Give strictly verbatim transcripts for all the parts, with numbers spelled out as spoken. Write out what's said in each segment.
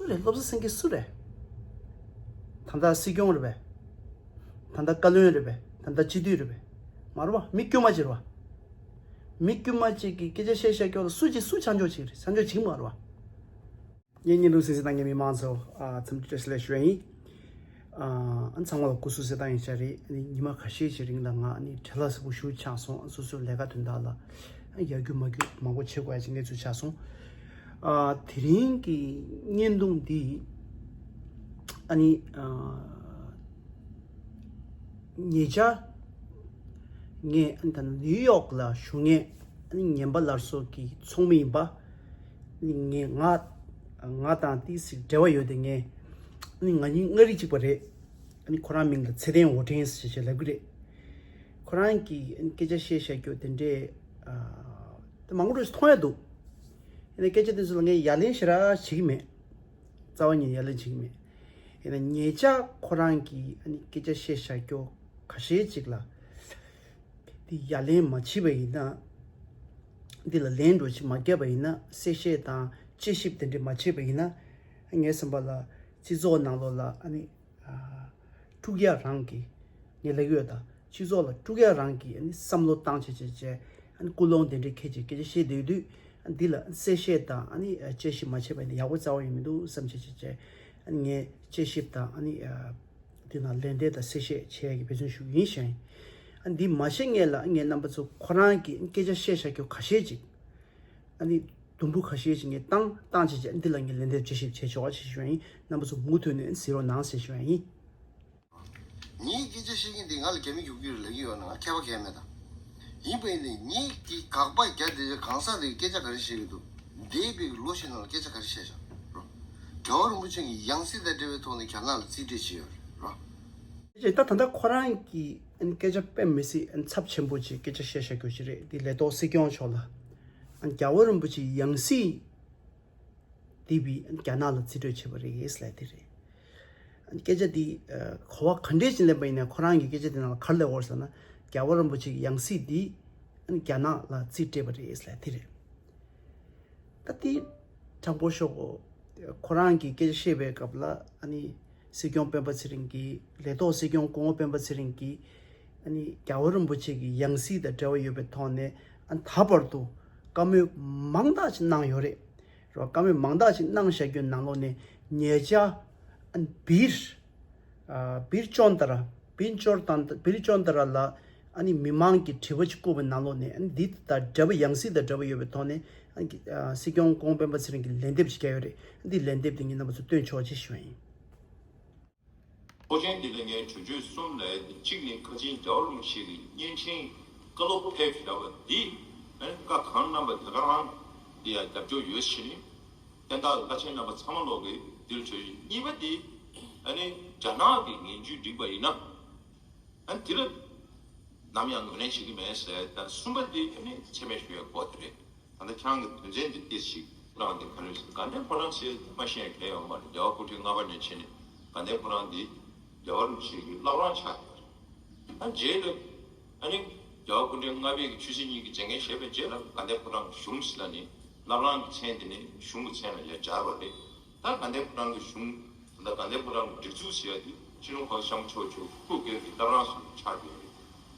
སུ་རེད། བློ་བཟང་སེང་གེ་སུ་རེད། ད་ལྟ་སྲིད་སྐྱོང་རེད་པས། ད་ལྟ་བཀའ་བློན་རེད་པས། ད་ལྟ་སྤྱི་འཐུས་རེད་པས། མ་རེད་པ། མི་དཀྱུས་མ་ཅིག་རེད་པ། མི་དཀྱུས་མ་ཅིག་གིས་སྐད་ཆ་བཤད་བཤད་སྐྱོ་ལ་སུ་གཅིག་སུ་ཆ་འཇོག་བྱེད་ཀྱི་རེད། ཆ་འཇོག་བྱེད་ཀྱི་མ་རེད་པ། ངས་བརྙན་ཐུང་གཟིགས་གཟིགས་གནང་མཁན་མི་མང་ཚོ། ཨ། འཚམས་འདྲི་བཀྲ་ཤིས་བདེ་ལེགས་ཞུ་ཡ་ཡིན། ཨ། ཚང་མ་ལ་སྐུ་གཟུགས་གསལ་ཐང་ཡིན་ཤག་རེད། ཨ་ནི་ཉི་མ་ཁ་ཤས་ཤིག་རིང་ལ་ང་ཨ་ནི་བྲེལ་བ་ཚ་པོ་ཞེ་པོ་ཆགས་སོང་། སོ་སོའི་ལས་ཀ་དོན་དག་ལ་ཡར་རྒྱུག་མར་རྒྱུག་མང་པོ་བྱེད་དགོས་ཡ་ཅིག་གནས་ཚུལ་ཆགས་སོང་། ཨ། དེ་རིང་གི་བརྙན་ཐུང་འདི་ཨ་ནི། ཨ། ཉེ་ཆར་ངས་ཨ་ནི་ད་ནིའུ་ཡོག་ལ་བཞུགས་མཁན་ཨ་ནི་ངན་པ་སླར་གསོ་གི་ཚོགས་མི་ཡིན་པ། ཨ་ནི་ངས་ང་ང་དང་ཏོག་ཙམ་འབྲེལ་བ་ཡོད་དེ། ངས་ཨ་ནི་ང་གཉིས་མངའ་རིས་གཅིག་པ་རེད། ཨ་ནི་ཁོ་རང་མིང་ལ་ཚེ་བརྟན་ཝོ་ཊེན་ཟེར་བྱས་ལབ་གི་རེད། ཁོ་རང་གིས་ཨ་ནི་སྐད་ཆ་བཤད་བཤད་རྒྱུ་དེ་འདྲས། ཨ། དེ་མང་པོ་རེ་མཐོང་ཡ་འདུག་ཨ་ནི་སྐད་ཆ་དེ་ཚོ་ལ་ངས་ཡ་ལན་ཞེ་དྲག་བྱེད་ཀྱི་མེད། རྩ་བ་ཉིད་ཡ་ལན་བྱེད་ཀྱི་མེད། ཡིན་ན་ཉེ་ཆར་ཁོ་རང་གིས་ཨ་ནི་སྐད་ཆ་བཤད་བཞག་རྒྱུ་ཁ་ཤས་ཅིག་ལ། དེ་ཡ་ལན་མ་བྱས་པ་ཡིན་ན། འདི་ལ་ལན་འགྲོ་ཅིག་མ་བརྒྱབ་པ་ཡིན་ན། གསལ་བཤད་དང་དཔྱད་ཞིབ་དེ་འདྲ་མ་བྱས་པ་ཡིན་ན། ངའི་བསམ་པ་ལ་སྤྱི་ཚོགས་ནང་ལོགས་ལ་ཨ་ནི། ཨ། དཀྲུག་ཡ་རང་གི། ངས་ལབ་ཡོད་ད། སྤྱི་ཚོགས་ལ་དཀྲུག་ཡ་རང་གི་ཨ་ནི་བསམ་བློ་བཏང་བྱས་བྱས་བྱས། ཨ་ནི་ཀུན་སློང་དེ་འདྲའི་ཁྱེར་བྱས་སྐད་ཆ་བཤད་སྡོད་དུས། ཨ། འདི་ལ་གསལ་བཤད་དང་ཨ་ནི་དཔྱད་ཞིབ་མ་བྱས་པ་ཡིན་ན་ཡག་པོ་རྩ་བ་ཡོད་མི་འདུག་བསམ་བྱས་བྱས་བྱས། ཨ་ནི་ངས་དཔྱད་ཞིབ་དང་ཨ་ནི། ཨ། དེ་ནང་ལན་འདེབས་དང་གསལ་བཤད་བྱེད་ཡ་གི་འབད་བརྩོན་ཞུ་གི་ཡིན་ཞུ་ཡ་ཡིན། ཨ། འདི་མ་བཤད་སྔོན་ལ་ངས་རྣམ་པ་ཚོ་ཁོ་རང་གིས་སྐད་ཆ་བཤད་བཞག་རྒྱུ་ཁ་ཤས་ཅིག་ཨ་ནི་དུམ་བུ་ཁ་ཤས་ཅིག་ངས་བཏང་བཏང་བྱས་བྱས། འདི་ལ་ངས་ལན་འདེབས་དཔྱད་ཞིབ་བྱས་ཆོག་པ་ཞིག་ཞུ་ཡ་ཡིན། རྣམ་པ་ཚོ་མུ་མཐུད་ནས་གཟིགས་རོགས་གནང་ཟེར་ཞུ་ཡ་ཡིན། ངས་སྐད་ཆ་བཤད་མཁན་དེ་ང་ལ་རྒྱ་མི་རྒྱུག་རྒྱུ་རེད་ལབ་ཀྱི་ཡོད་ན་ང་མཁས་པ་གང་ཡང་མེད་ད། ཡིན་པ་ཡིན་ནའི་ངས་དེ་དགག་པ་རྒྱག་བསྡད་ཀྱི་གང་ཟག་དེ་གིས་སྐད་ཆ་ག་རེ་བཤད་ཀྱི་འདུག་འདས་པའི་ལོ་ཤས་ནང་ལ་སྐད་ཆ་ག་རེ་བཤད་བཞག་རོ། རྒྱལ་བ་རིན་པོ་ཆེ་གི་ཡང་སྲིད་དང་འབྲེལ་བའི་ཐོག་ནས་རྒྱ་ནག་ལ་རྩིས་སྤྲད་བྱས་ཡོད་རེད་རོ། ད་ད་ལྟ་ཁོ་རང་གིས་སྐད་ཆ་དཔེ་མི་སྲིད་ཚབས་ཆེན་པོ་ཅིག་སྐད་ཆ་བཤད་བཞག་རྒྱུ་ཞིག་རེད། འདི་ལས་ཐོག་སྲིད་སྐྱོང་མཆོག་ལ། རྒྱལ་བ་རིན་པོ་ཆེའི་ཡང་སྲིད་འདས་པའི་རྒྱ་ནག་ལ་རྩིས་སྤྲོད་བྱས་པ་རེད་ལབ་དེ་རེད། སྐད་ཆ་འདི་གོ་བ་ག་འདྲས་ཅིག་ལེན་པ་ཡིན་ན། ཁོ་རང་གི་སྐད་ཆ་འདི་ནང་ལ་ག་རེ་ལབ་ཡོད་ཟེར་ན། རྒྱལ་བ་རིན་པོ་ཆེ་གི་ཡང་སྲིད་འདི་རྒྱ་ནག་ལ་རྩིས་སྤྲད་པ་རེད་ལབ་དེ་རེད། ད་དེ་དྲང་པོ་ཤོད་དགོས། ཁོ་རང་གིས་སྐད་ཆ་བཤད་པའི་སྐབས་ལ་ཨ་ནི་སྲིད་སྐྱོང་སྤེན་པ་ཚེ་རིང་གིས། ལས་ཐོག་སྲིད་སྐྱོང་སྐུ་ངོ་སྤེན་པ་ཚེ་རིང་གིས་ཨ་ནི་རྒྱལ་བ་རིན་པོ་ཆེ་གི་ཡང་སྲིད་དང་འབྲེལ་བ་ཡོད་པའི་ཐོག་ནས། ཨ། ད་བར་དུ་བཀའ་མོལ་མང་དག་ཅིག་གནང་ཡོད་རེད། རོ། བཀའ་མོལ་མང་དག་ཅིག་གནང་བཞག་རྒྱུ་ནང་ལོགས་ནས་ཉེ་ཆར་ཨ་ནི་བིར། ཨ། བིར་ཅོན་ཏ་ར། བིར་ཅོན་ཏ། བིར་ཅོན་ཏ་ར་ལ་ཨ་ནི་མི་མང་གིས་དྲི་བ་ཅིག་བསྐུར་བའི་ནང་ལོགས་ནས། ཨ་ནི་འདི་དང་འབྲེལ་བ། ཡང་སྲིད་དང་འབྲེལ་བ་ཡོད་པའི་ཐོག་ནས། ཨ་ནི་ཨ། སྲིད་སྐྱོང་སྐུ་ངོ་སྤེན་པ་ཚེ་རིང་གིས་ལན་འདེབས་ཅིག་བརྒྱབ་ཡོད་རེད། འདི་ལན་འདེབས་འདི་ངས་རྣམ་པ་ཚོ་སྟོན་ཆོག་ཅེས་ཞུ་བ་ཡིན། ཚོགས་ཆེན་འདི་ལ་ངས་གྲོས་ཆོད་གསུམ་ལབ་ཡ་དེ། གཅིག་ནི་ཁ་ཆེན་རྒྱལ་བ་རིན་པོ་ཆེ་གི་བརྙན་འཕྲིན་བཀའ་སློབ་ཕེབས་བཞག་པ་འདི་ཨ་ནི་བཀའ་གང་གནང་པ་དེ་ག་རང་འདི་ཡང་རྒྱབ་སྐྱོར་ཡོད་ཟེར་ནས། བསྟན་བདག་བླ་ཆེན་རྣམ་པ་ཚང་མ་ལོག་གིས་འདིར་གྲོས་ཆོད། གཉིས་པ་དེ་ཨ་ནི་རྒྱ་ནག་གི་ངན་ཇུས་འགྲིག་པ་ཡིན་ན། ཨ་ནི་དེ་ལ་ནམ་ཡང་ངོས་ལེན་བྱེད་ཀྱི་མེད་ཟེར། ད་གསུམ་པ་དེ་ཨ་ནི་མཚན་སྨད་ཞུ་ཡ་སྐོར་དེ་རེད། ད་ལྟ་ཁྱེད་རང་གི་དོན་ཚན་འདི་ཏོག་ཙམ་ཞིག་རང་དེ་ག་རེ་ཟེར། དགའ་ལྡན་ཕོ་བྲང་ཟེར་དེ་མ་ཤེས་མཁན་ཡོད་མ་རེད། རྒྱལ་བ་སྐུ་ཕྲེང་ལྔ་པ་ནས་བྱས་ནས་དགའ་ལྡན་ཕོ་བྲང་འདི་རྒྱལ་བ་རིན་པོ་ཆེ་གི་བླ་བྲང་ཆགས་ཡོད་རེད། ད་རྗེས་ལ་ཨ་ནི་རྒྱལ་བ་སྐུ་ཕྲེང་ལྔ་པའི་གི་ཆོས་སྲིད་གཉིས་ཀྱི་མཛད་འགན་བཞེས་པའི་རྗེས་ལ་དགའ་ལྡན་ཕོ་བྲང་གི་གཞུང་ཟེར་ལ་ནི་བླ་བྲང་གི་མཚན་དེ་ནི་གཞུང་གི་མཚན་ལ་ཡར་སྦྱར་བ་རེད། ད་དགའ་ལྡན་ཕོ་བྲང་གི་གཞུང་། ད་དགའ་ལྡན་ཕོ་བྲང་གི་སྒྲིག་འཛུགས་ཟེར་ཡ་དེ་སྤྱི་ནོར་༸གོང་ས་༸སྐྱབས་མགོན་ཆེན་པོ་མཆོག་སྐུ་སྒེར་གྱི་བླ་བྲང་ཞིག་ཆགས་ཡོད་རེད།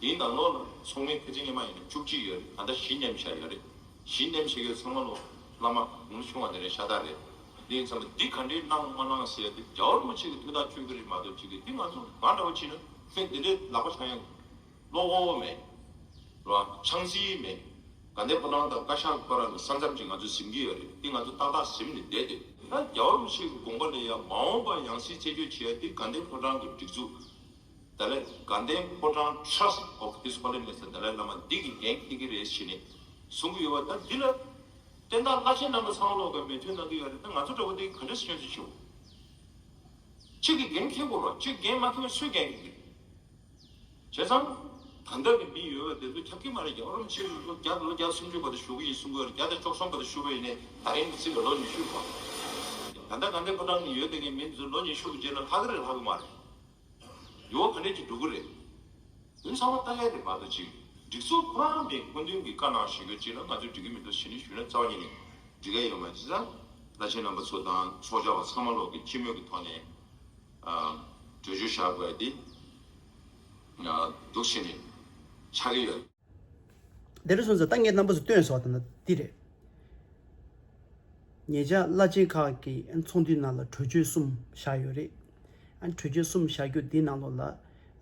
དེའི་ནང་ལོགས་ལ་ཚོགས་མི་ཁ་ཆེ་ངོ་མ་ཡིན་ན་བཅུ་གཅིག་ཡོད་རེད། ད་ལྟ་བཞི་མཉམ་བཞག་ཡོད་རེད། བཞི་མཉམ་བཞག་ཡོད་ཚང་མ་ལོ་བླ་མ་ངོ་མ་ཆུང་བ་དེ་འདྲ་ཤ་སྟག་རེད། དེ་ཡིན་ཙང་འདི་ག་འདྲའི་གནང་མ་གནང་ཟེར་ཡ་དེ་རྒྱལ་བ་རིན་པོ་ཆེ་གི་ཐུགས་ཐག་གཅོད་ཀྱི་རེད་མ་གཏོགས། གཅིག་གིས་འདི་ང་ཚོ་ང་འདྲ་བོ་བྱས་ན་ཧེ་འདི་འདྲའི་ལག་པ་འཆང་ཡ་བློ་ཁོག་མེད། རེད་བ། ཆང་སྲིད་མེད། དགའ་ལྡན་ཕོ་བྲང་དང་བཀའ་ཤག་ཁོ་རང་གི་ས་མཚམས་ཅིག་ང་ཚོས་ཟིན་གྱི་ཡོད་རེད། འདི་ང་ཚོ་ཏག་ཏག་ཟིན་ནས་བསྡད་དེ། ད་རྒྱལ་བ་རིན་པོ་ཆེ་གི་དགོངས་པ་ལ་ཡང་མ་འོངས་པར་ཡང་སྲིད་རྩད་གཅོད་བྱེད་ཡ་འདི་དགའ་ལྡན་ཕོ་བྲང་གི་སྒྲིག་འཛུགས། ད་ལན་དགའ་ལྡན་ཕོ་བྲང་Trust of His Holiness དཱ་ལའི་བླ་མ་འདི་གི་འགན་འཁྱེར་གྱི་རེད་ཟེར་ནས་གསུང་གི་ཡོད་པ། ད་འདི་ལ་བསྟན་བདག་བླ་ཆེན་རྣམ་པ་ཚང་མ་ལོག་གིས་མོས་མཐུན་གནང་གི་ཡོད་རེད། ད་ང་ཚོ་འདྲ་བོ་འདི་ག་འདྲ་སྐྱོན་ཅིག་ཆེ་བོ། གཅིག་གིས་འགན་འཁྱེར་དགོས་རེད། གཅིག་འགན་མ་འཁྱེར་ན་སུས་འགན་འཁྱེར་གྱི་རེད། བྱས་ཙང་། ད་ལྟ་གི་མི་ཡོད་པ་དེ་ཚོ་ཁྱབ་ཀྱི་མ་རེད། རྒྱལ་བ་རིན་པོ་ཆེ་ལོ་བརྒྱ་ལོ་བརྒྱ་སུམ་ཅུ་བར་དུ་བཞུགས་ཀྱི་ཡིན་གསུང་གི་ཡོད་རེད། བརྒྱ་དང་བཅུ་གསུམ་བར་དུ་བཞུགས་པ་ཡིན་ནའི་ད་རིང་གི་ཚིག་ལ་ལོ་ཉི་ཤུ་བར། ད་ལྟ་དགའ་ལྡན་ཕོ་བྲང་ནང་ཡོད་བསྡད་མཁན་མི་ཚོ་ལོ་ཉི་ཤུ་གི་རྗེས་ལ་ལྷག་གི་རེད་ལྷག་གི་མ་རེད། ཡོ་ག་འདྲས་ཀྱི་འགྲོ་གི་རེད། དོན་ཚང་མ་ལྟ་ཡ་རེད་མ་གཏོགས་ཅིག་སྒྲིག་འཛུགས་ཁོ་རང་མེད། སྐུ་མདུན་གྱིས་བཀའ་གནང་ཞུ་རྒྱུ་ཅིག་ལ་ང་ཚོས་འགྲིག་གི་མི་འདུག་ཟེར་ནས་ཞུས་ན་རྩ་བ་ཉིད་ནས་འགྲིག་གི་ཡོད་མ་རེད། བྱས་ཙང་ བླ་ཆེན་རྣམ་པ་ཚོ་དང་ཚོགས་བཅར་བ་ཚང་མ་ལོག་གི་སྤྱི་མོས་ཀྱི་ཐོག་ནས་ཨ་གྲོས་ཆོད་བཞག་དགོས་ཡ་དེ་ཨ་འདུག་བྱས་ནས་ཆགས་ཀྱི་ཡོད། དེ་འདྲ་སོང་ཙང་ད་ངས་རྣམ་པ་ཚོ་སྟོན་སོང་བ་ད་ན་འདི་རེད། ཉེ་ཆར་བླ་ཆེན་ཁག་གི་ཚོགས་འདུའི་ནང་ལ་གྲོས་ཆོད་གསུམ་བཞག་ཡོད་རེད། ཨ་གྲོས་ཆོད་གསུམ་བཞག་རྒྱུ་འདི་ནང་ལོགས་ལ་ཨ་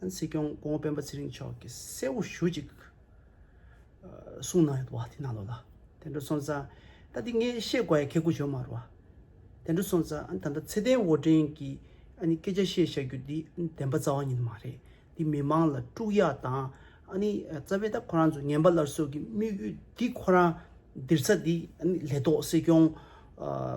སྲིད་སྐྱོང་སྐུ་ངོ་སྤེན་པ་ཚེ་རིང་མཆོག་གིས་གསལ་བོ་ཞེ་ཅིག་གསུངས་གནང་ཡོད་པ་དེ་ནང་ལོགས་ལ། དེ་འདྲ་སོང་ཙང་ད་འདི་ངས་བཤད་དགོས་ཡ་གལ་དགོས་ཡོད་མ་རེད་བ། དེ་འདྲ་སོང་ཙང་ཨ་ད་ལྟ་ཚེ་བརྟན་དབང་སྒྲོན་གྱིས་ཨ་ནི་སྐད་ཆ་བཤད་བཞག་རྒྱུ་འདི་ཨ་ནི་བདེན་པ་རྩ་བ་ཉིད་མ་རེད། འདི་མི་མང་ལ་དཀྲུག་ཡག་དང་ཨ་ནི་རྩ་བའི་ད་ཁོ་རང་ཚོ་ངན་པ་སླར་གསོ་གི་དམིགས་ཡུལ་འདི་ཁོ་རང་འདིར་ས་འདི་ཨ་ནི་ལས་ཐོག་སྲིད་སྐྱོང་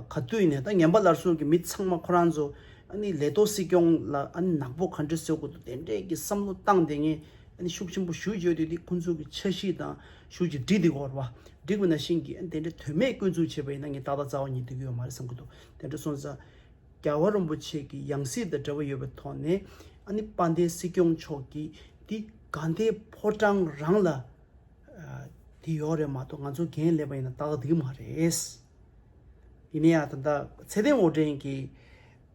ག་དུས་ནས་ད་ངན་པ་སླར་གསོ་གི་མི་ཚང་མ་ཁོ་རང་ཚོ་ཨ་ནི་ལས་ཐོག་སྲིད་སྐྱོང་ལ་ཨ་ནི་ནག་པོ་ག་འདྲ་བཟོ་དགོས་འདུག་དེ་འདྲས་ཀྱི་བསམ་བློ་བཏང་བསྡད་མཁན་ཨ་ནི་ཤུགས་ཆེན་པོ་ཞེ་ཅིག་ཡོད་དུས་འདི་ཁོང་ཚོ་གི་འཆར་གཞི་དང་ཤུགས་ཀྱིས་འགྲིག་བསྡད་ཀྱི་ཡོད་རེད་བ། འགྲིག་པ་ནང་བཞིན་གྱི་ཨ་ནི་དེ་འདྲས་དོན་མེད་སྐྱོན་འཛུགས་བྱས་པ་ཡིན་ན་ངས་ཏག་ཏག་རྩ་བ་ཉིད་འགྲིག་གི་ཡོད་མ་རེད་བསམ་གྱི་འདུག་དེ་འདྲ་སོང་ཙང་། རྒྱལ་བ་རིན་པོ་ཆེ་གི་ཡང་སྲིད་དང་འབྲེལ་བ་ཡོད་པའི་ཐོག་ནས་ཨ་ནི་དཔལ་ལྡན་སྲིད་སྐྱོང་མཆོག་གིས་འདི་དགའ་ལྡན་ཕོ་བྲང་རང་ལ་ཨ་འདི་ཡོད་རེད་མ་གཏོགས་ང་ཚོ་འགན་ལེན་པ་ཡིན་ན་ཏག་ཏག་འགྲིག་གི་མ་རེད། ཡིན་ན་ཡང་ད་ལྟ་ཚེ་བརྟན་དབང་སྒྲོན་གྱིས་